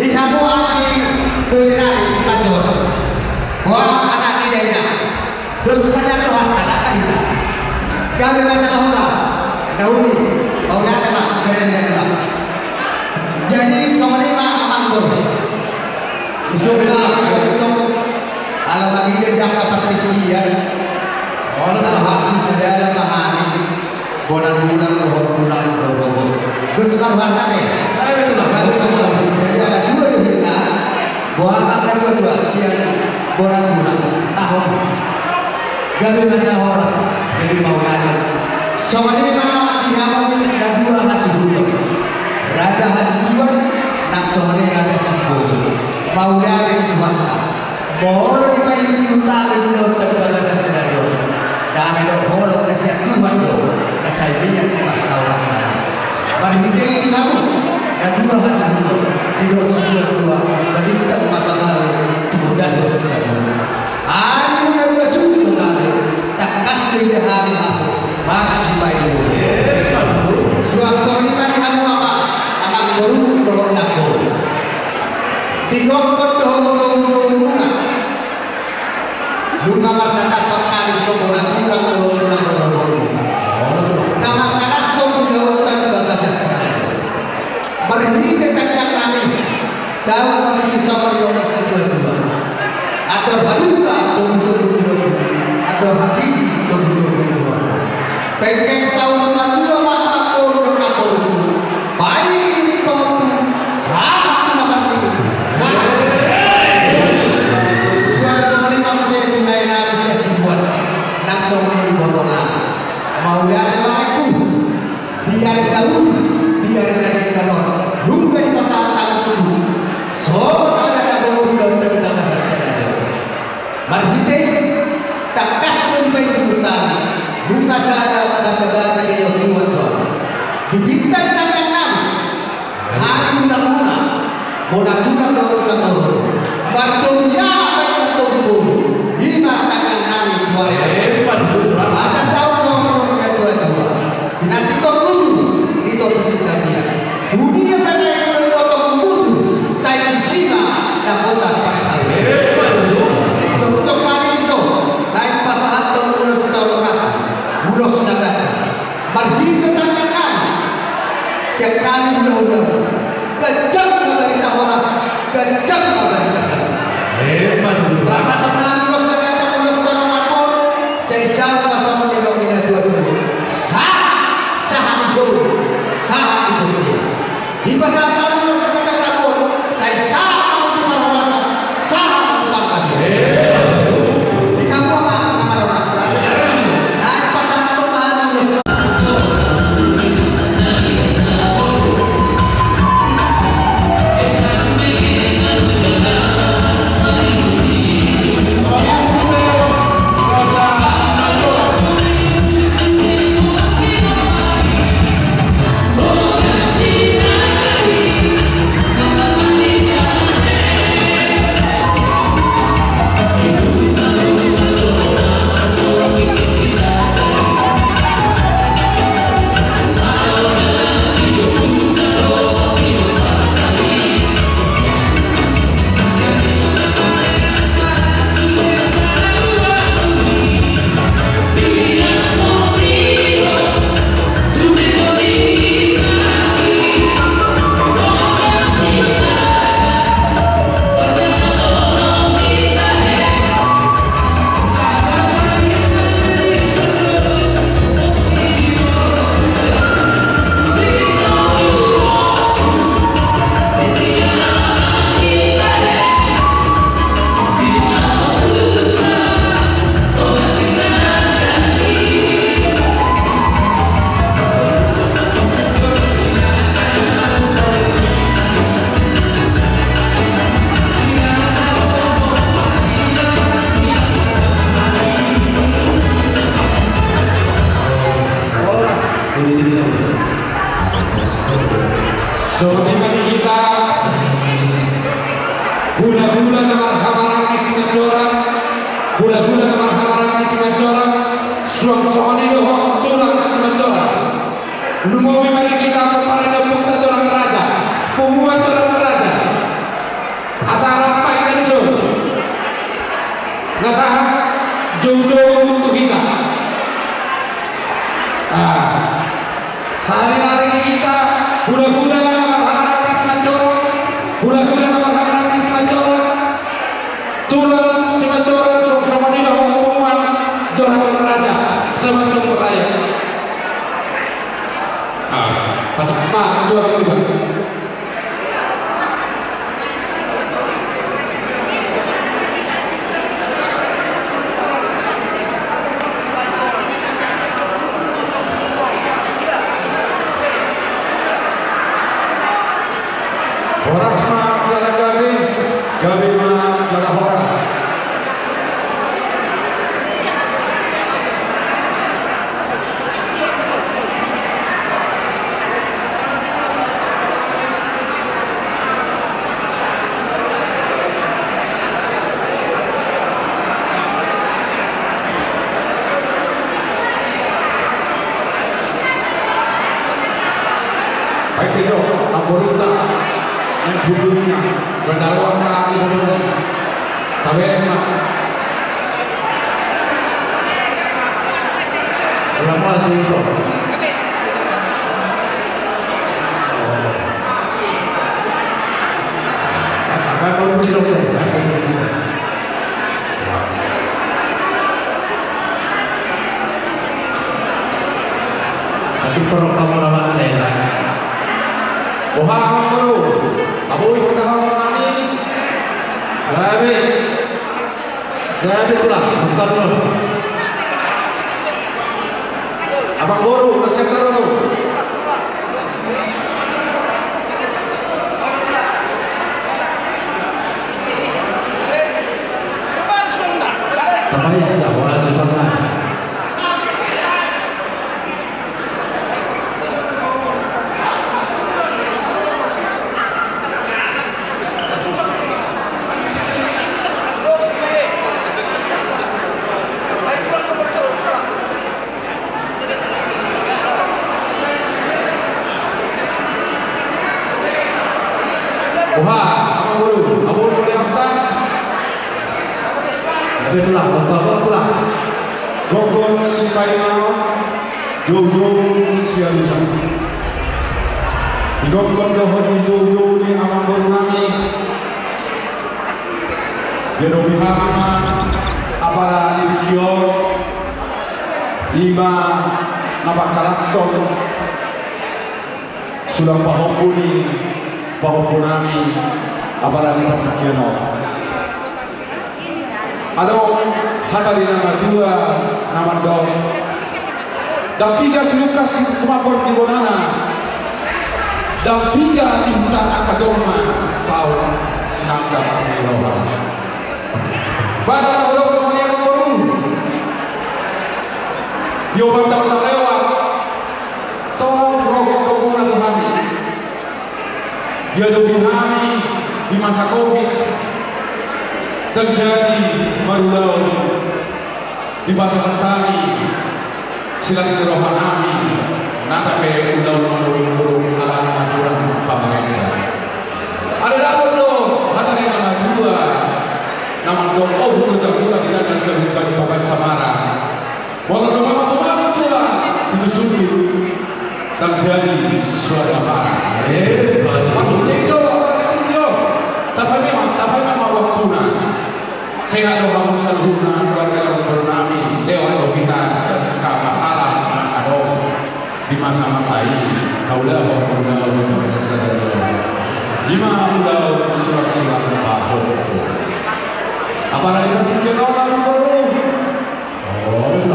di hamu anggi boru nami Simanjorang. Boha anak ni dainang. Dos saja Tuhan, anak ni dainang. Gabe ma jala horas. Daudi, mauliate ma, bere ni dainang. Jadi, songon i ma amang boru. Isuk ma, ala mangida di angka partingkian. Olo, ala hak ni sadala ma hami. Bona tulang, dohot tulang, dohot. Dos ma rohanta, te. Jadi, ala dua do hita. Boha angka na tua-tua, sian bona tulang. Tahu. Gabe ma jala horas, gabe ma ulanan. Songon i ma di hamu na dua hasuhuton. Raja Hasibuan, Mauliate di Tuhanta. Molo dipaihutihut hami di bagasan sadari on, dame dohot holong na sian Tuhan do na sai mian di parsaoran. Marhite i di hamu na dua hasuhuton, didok situatua, balintang ma pangalo, tumundalhon sitadohon. Ari na dua suhut do gale, tangkas do ida hami hamu marsipaihut. Suang songon i ma di hamu amang, amangboru dohot namboru. Digokhon dohot joujoumuna. Nunga marnatampak hami songon bona tulang dohot tulang dohot. Na mangkalashon di daonta di bagasan sadari on. Marhite tangiang nami, saut ma tutu songon didok ni situatua. Andor halumpang togutogu ni togu, andor hatiti togutogu ni togu. Penggeng saur matua ma amangboru dohot namboru. Baen ni togutogu, sahat tu na marnini, sahat. Suang songon i ma muse di na inang ni sian Sibuan, nang songon i di botonami. Mauliate ma amangku. Di ari na uli, di ari na denggan on, nunga dipasahat hami tutu songon na tabo di daonta di bagasan sadari on. Marhite i, tangkas do dipaihutihut hami, nunga sada basabasa di on tuan tuan. Dipinta di tangiang nami, hami tulangmuna, bona tulang dohot tulang boru, martogi anak martogi boru, i ma tangiang nami tu ari on. Asa saut ma holong ni natuatua. Pinantikhon bujur, di topi ni tangiang. Huria pe na ingkon mambotong bujur, sai disi ma dapotan parsaoran. Jongjongan i so, naeng pasahathon ulos ni taon on, ulos na ganjang. Marhite tangiang nami, sian hami hulahula. Ganjang ma barita horas, ganjang ma barita gabe. Emma tutu. Pasahat nami ulos na ganjang, ulos na horas on, sai saut ma songon nidok ni natuatua. Sahat, sahat ni solu, sahat ni portibi. Dipasahat nami ulos na ganjang on, sai sahat ma tu parhorasan, sahat ma tu panggabean. Emma tutu. Di hamu amang na marorang. Naeng pasahathon ma hami ulos. Songon i ma di hita, hulahula na marhahamaranggi Simanjorang, hulahula na marhahamaranggi Simanjorang, suang songon i dohot tulang Simanjorang. Lumobi ma di hita pomparan ni ompunta Jolang Raja, punguan Jolang Raja. Asa rap ma hita dison. Na sahat joujou tu hita. Ah. Sahali nari hita, hulahula na marhahamaranggi Simanjorang, hulahula na marhahamaranggi Simanjorang, tulang Simanjorang, suang songon i dohot punguan Jolang Raja, Semanjorang Raya. Ah, pas ma, dua puluh lima. Horas ma jala gabe. Hudulnya, bedaroan kali bedaroan. Tabe ma. Ulama suruh. Apa kau bilang deh? Tapi torop kamu lawan daerah. Boha amang boru, abui hata hamu nami. Gabe. Gabe tulang, bukan lo. Amang boru, nasihat lo. Tapais ya, wala suka. Boha, amang boru, amang boru, amang boru. Gabe tulang, amang boru, tulang. Gokhon sipainganon, joujou sialusan. Di gokhon dohot di joujou ni amang boru nami. Diadopi hami ma apala ni tingki on, i ma na pangkalashon sulang pahompu ni pahompu nami apala ni partingkian on. Adong hata ni na matua na mandok: Ndang piga siungkal situmambor di bonana, ndang piga di huta angka jolma saut sinanggap ni roha. Basa saudara songon i amang boru. Di opat taon na lewat, tong rohot hamuna tu hami. Diadopi hami di masa covid, ndang jadi marulaon. Dipasahat hami silas ni roha nami, nang pe ulaon marmurung-murung ala ni aturan pamarenta. Alai dapot do hata ni na matua na mandok: Ompu do jala hula di na gabe-gabe bagas samara. Molo ndang mamasu-masu tulang, pitu sundut, ndang jadi suara parang. Eh, baik. Waktu itu, waktu itu, tapaima, tapaima ma waktuna. Sehat do hamu saluhutna, keluarga ni amang boru nami. Lewat do hita sian angka masalah na adong di masa-masa i. Taulahon, taulahon, taulahon. I ma ulaon surat-surat pahompu. Apala ni partingkian on, amang boru? Oh,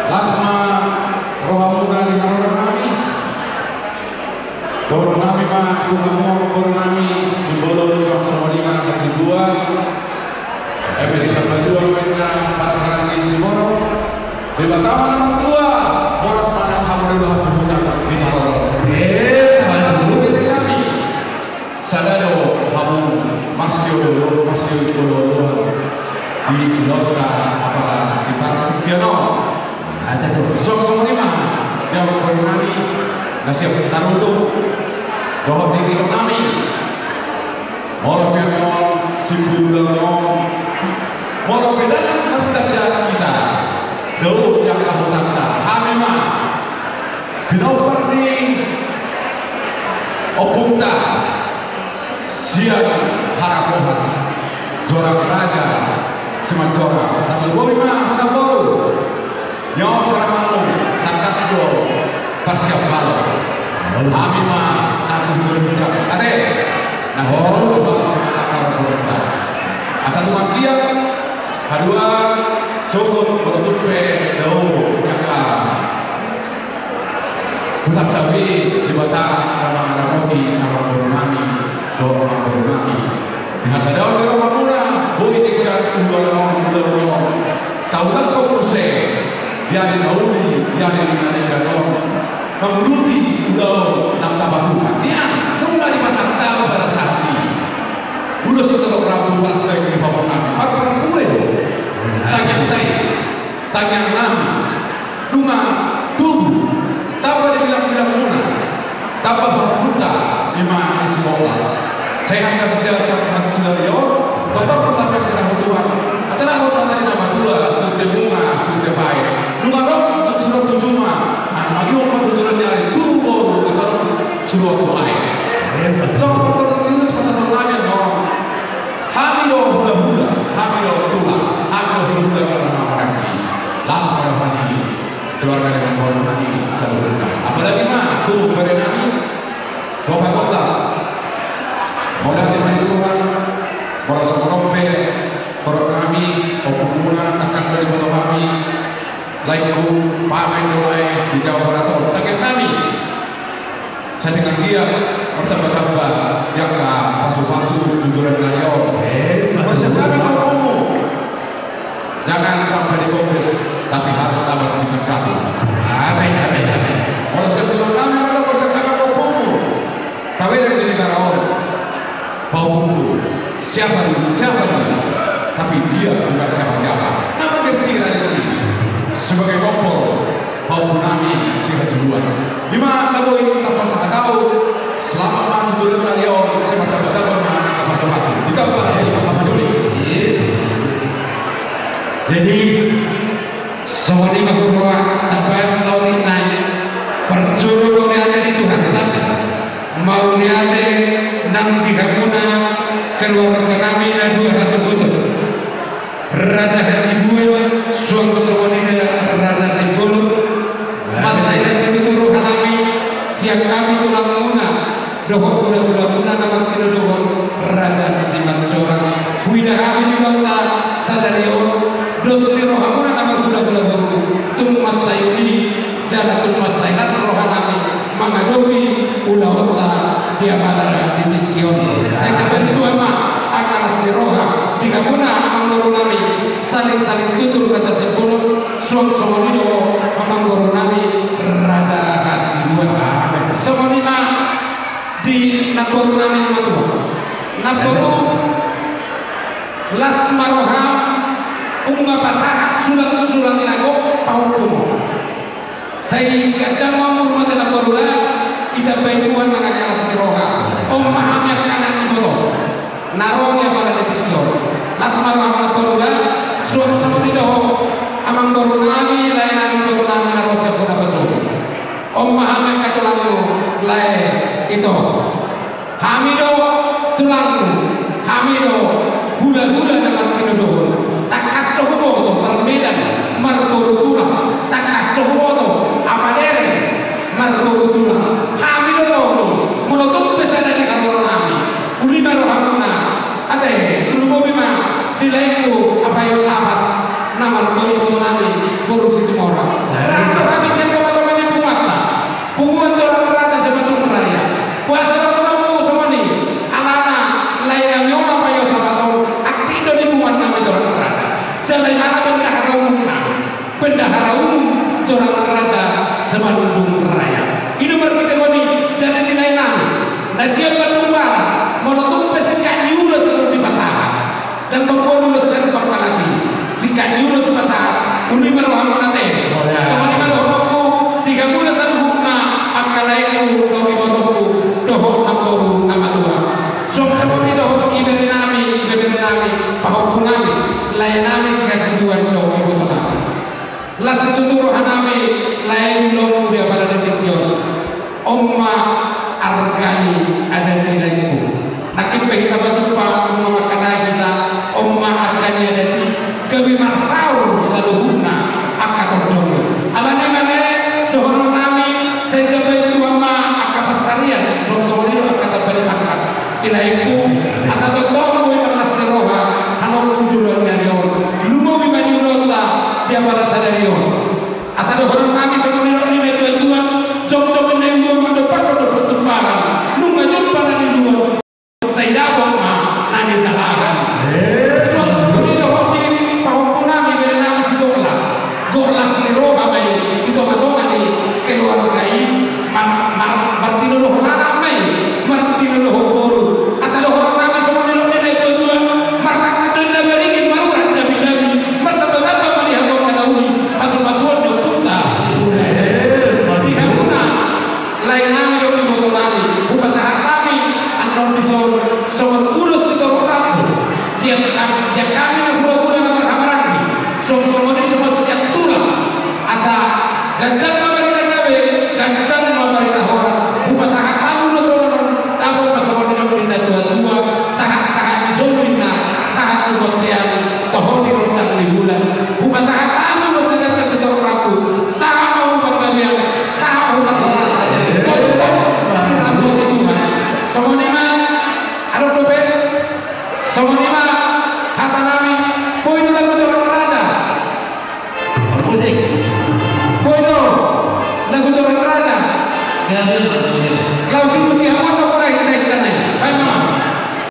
las ma rohamuna di haroro nami. Dohonon nami ma tu hamu, amang boru nami, sibolon suang songon i ma na marsitua. Eme di Pangatuan ma inna parasaran ni siborok. Debata ma na martua, horas ma na hamu di bagasan hasuhuton di haroro. Eh, horas ma di hami. Sada do hamu marsiolo, marsiolo, marsiolo di ulaonta apala di partingkian on. Ada do. Suang songon i ma di amang boru nami na siap tarutung dohot di tingki nami. Molo pe on simpul ulaon on, molo pe ndang marsitandahan hita, dao di angka hutanta, hami ma pinompar ni ompunta sian Harapohan, Jorak Raja Simanjorang. Tarlumobi ma hata boru, nyawa paramangmu, tangkas do parsiap balok. Hami ma na tu Sidoarjo, ate. Na holo do balok na parlumobi. Asa tung anggiat haduan sogot molo tung pe dao di angka hutanta be, Debata na mangaramoti amang boru nami dohot amangboru nami. Di hasadaon ni rohamuna, boi denggan ulaon on, ulaon on taulakhon muse, ia di na uli, ia di na denggan on, mangurupi ulaon na tapatupa. Nian, nunga dipasahat hami pada saat i. Ulos sitodok rambu, palas baen ni pahompu nami. Marparbue do tangiang nami. Tangiang nami, nunga tubu, tamba di bilangbilangmuna, tamba pahompunta, i ma Sehat kasida, sehat kasida rio. Totop totap yang kita butuhkan. Acara kota tadi nama dua, sudah bunga, sudah baik. Nunga rok untuk surat tujuh mah. Anu, lagi mau tujuran dari tubuh baru, acara surat baik. Sok faktor terus pasal lain, no. Hami do hula-hula, hami do tulang, hami do hula-hula karena orang ini. Las pada hami, keluarga dengan hormat hami, saluhutna. Apalagi mah, tuh, pada nami, Bapak Komnas. Mauliate ma di Tuhan, molo so molo pe, torop nami, ompungmuna, tangkas do diboto hami, laengku, pamen do lae, di Jawa Barat on, tangkas nami. Sai tinggal dia, bertambah-tambah, yang ka pasu-pasu, tujuran na on. Eh, bersiap hami ompungmu. Jangan sampai dikopis, tapi harus tamat bintang satu. Amin, amin, amin. Molo siap tulang kami, molo siap kami ompungmu. Tahu yang di negara on. Ompungmu. Siapa dulu? Siapa dulu? Tapi dia bukan siapa-siapa. Nama dia Tira di sini? Sebagai kompol. Ompung nami si Hasibuan. Ima na boi tapasahat au, selama ma tujuran na on, sai martambah-tambah ma angka pasu-pasu. Ditambah, eh, ditambah dulu. Jadi, songon i ma huroha, tapas songon i nai. Parjolo mauliate di Tuhanta, mauliate nang di hamuna keluarga nami na dua hasuhuton. Raja Hasibuan, suang songon i nai Raja Simbolon. Mansai hasuhuton roha nami, sian hami tulangmuna, dohot hula-hulamuna na mangkido dohot Raja Simanjorang. Huida hami di ulaonta sadari on, dos ni rohamuna na marhula-hula boru, tung mansai uli, jala tung mansai las roha nami, mangadopi ulaonta di apala di tingki on. Sai tabaen Tuhan ma angka las ni roha di hamuna amangboru nami, saling-saling tutur Raja Simbolon, suang songon i do amangboru nami Raja Hasibuan. Songon i ma di namboru nami na matua. Namboru, las ma roham, nunga pasahat sulang-sulang na gok pahompumon. Sai ganjang ma umur mate namboru, ditambai Tuhan nang angka las ni roha. On ma hami angka anak ni ibotom na ro di apala di tingki on. Las ma roham namboru, suang songon i dohot amangboru nami, lae nami, iboto nami na ro sian bona pasogit. On ma hami angka tulangmu, lae, ito. Hami do tulangmu, hami do hula-hula na mangkido dohot. Tangkas do huboto Parmedan marboru tulang, tangkas do huboto Apadereng marboru tulang. Hami do tong, molo tung pe sada di haroro nami, uli ma rohamuna. Ate, lumobi ma di laengku Apak Yosapat na marboru, iboto nami boru Situmorang. Rap do hami sian tonga-tonga ni punguanta. Punguan Jorang Raja Simandung Raya. Boasa do tongtong songon i? Alana lae nami on Apak Yosapat on, aktif do di punguan nami Jorang Raja. Jala imana bendahara umum nami, bendahara umum Jorang Raja Simandung Raya. I do marhite on i, jadi di lae nami na sian Bandung Barat, molo tung pe singkat ni ulos do dipasahat. Ndang mamboan ulos sian pangkalaki, singkat ni ulos dipasahat, uli ma rohamuna, ate. Songon i ma dohononku di hamuna saluhutna, angka laengku dohot ibotongku dohot namboru na matua. Suang songon i dohot ibebere nami, ibebere nami, pahompu nami, lae nami si Hasibuan dohot iboto nami. Las situtu roha nami, lae, di ulaonmu di apala di tingki on. On ma arga ni adat i, laengku. Nangkin pe hita pajumpa, nunga mangkatai hita, on ma arga ni adat i, gabe marsaor saluhutna angka tondong i. Alani i ma, lae, dohonon nami, sai tabaen Tuhan ma angka pansarian, songon i do angka tamba ni pangkat. Laengku, asa tongtong boi marlas ni roha, hamu tujuran ni ari on. Lumobi ma di ulaonta di apala sadari on. Asa dohonon nami songon nidok ni natuatua, jongjong na niula mandompakhon dohot tumpangan, nunga jumpa na niula, sai dapot ma na nijalahan. Suang songon i dohot di pahompu nami, bere nami si Goklas. Goklas ni roha ma i di tonga-tonga ni keluarga i, mar-, mar-, martinodohon anak ma i, martinodohon boru. Asa do Songon ulos sitorop rambu sian, sian hami na hulahula na marhahamaranggi, songon i songon sian tulang, asa ganjang ma marina gabe, ganjang ma marina horas. Hupasahat hamu do songon on, dapot ma songon nidok ni natuatua: Sahatsahat ni solu ninna, sahat tu bontean, toho di rondang ni bulan. Hupasahat hamu do na ganjang sitorop rambu, sahat ma tu panggabean, sahat tu parhorasan. Tongtong di rambu ni Tuhan. Songon i ma. Adong dope? Songon i ma hata nami. Boi do lagu Joran Raja? Boi do lagu Joran Raja? Laos ibuti hamu do, pura hita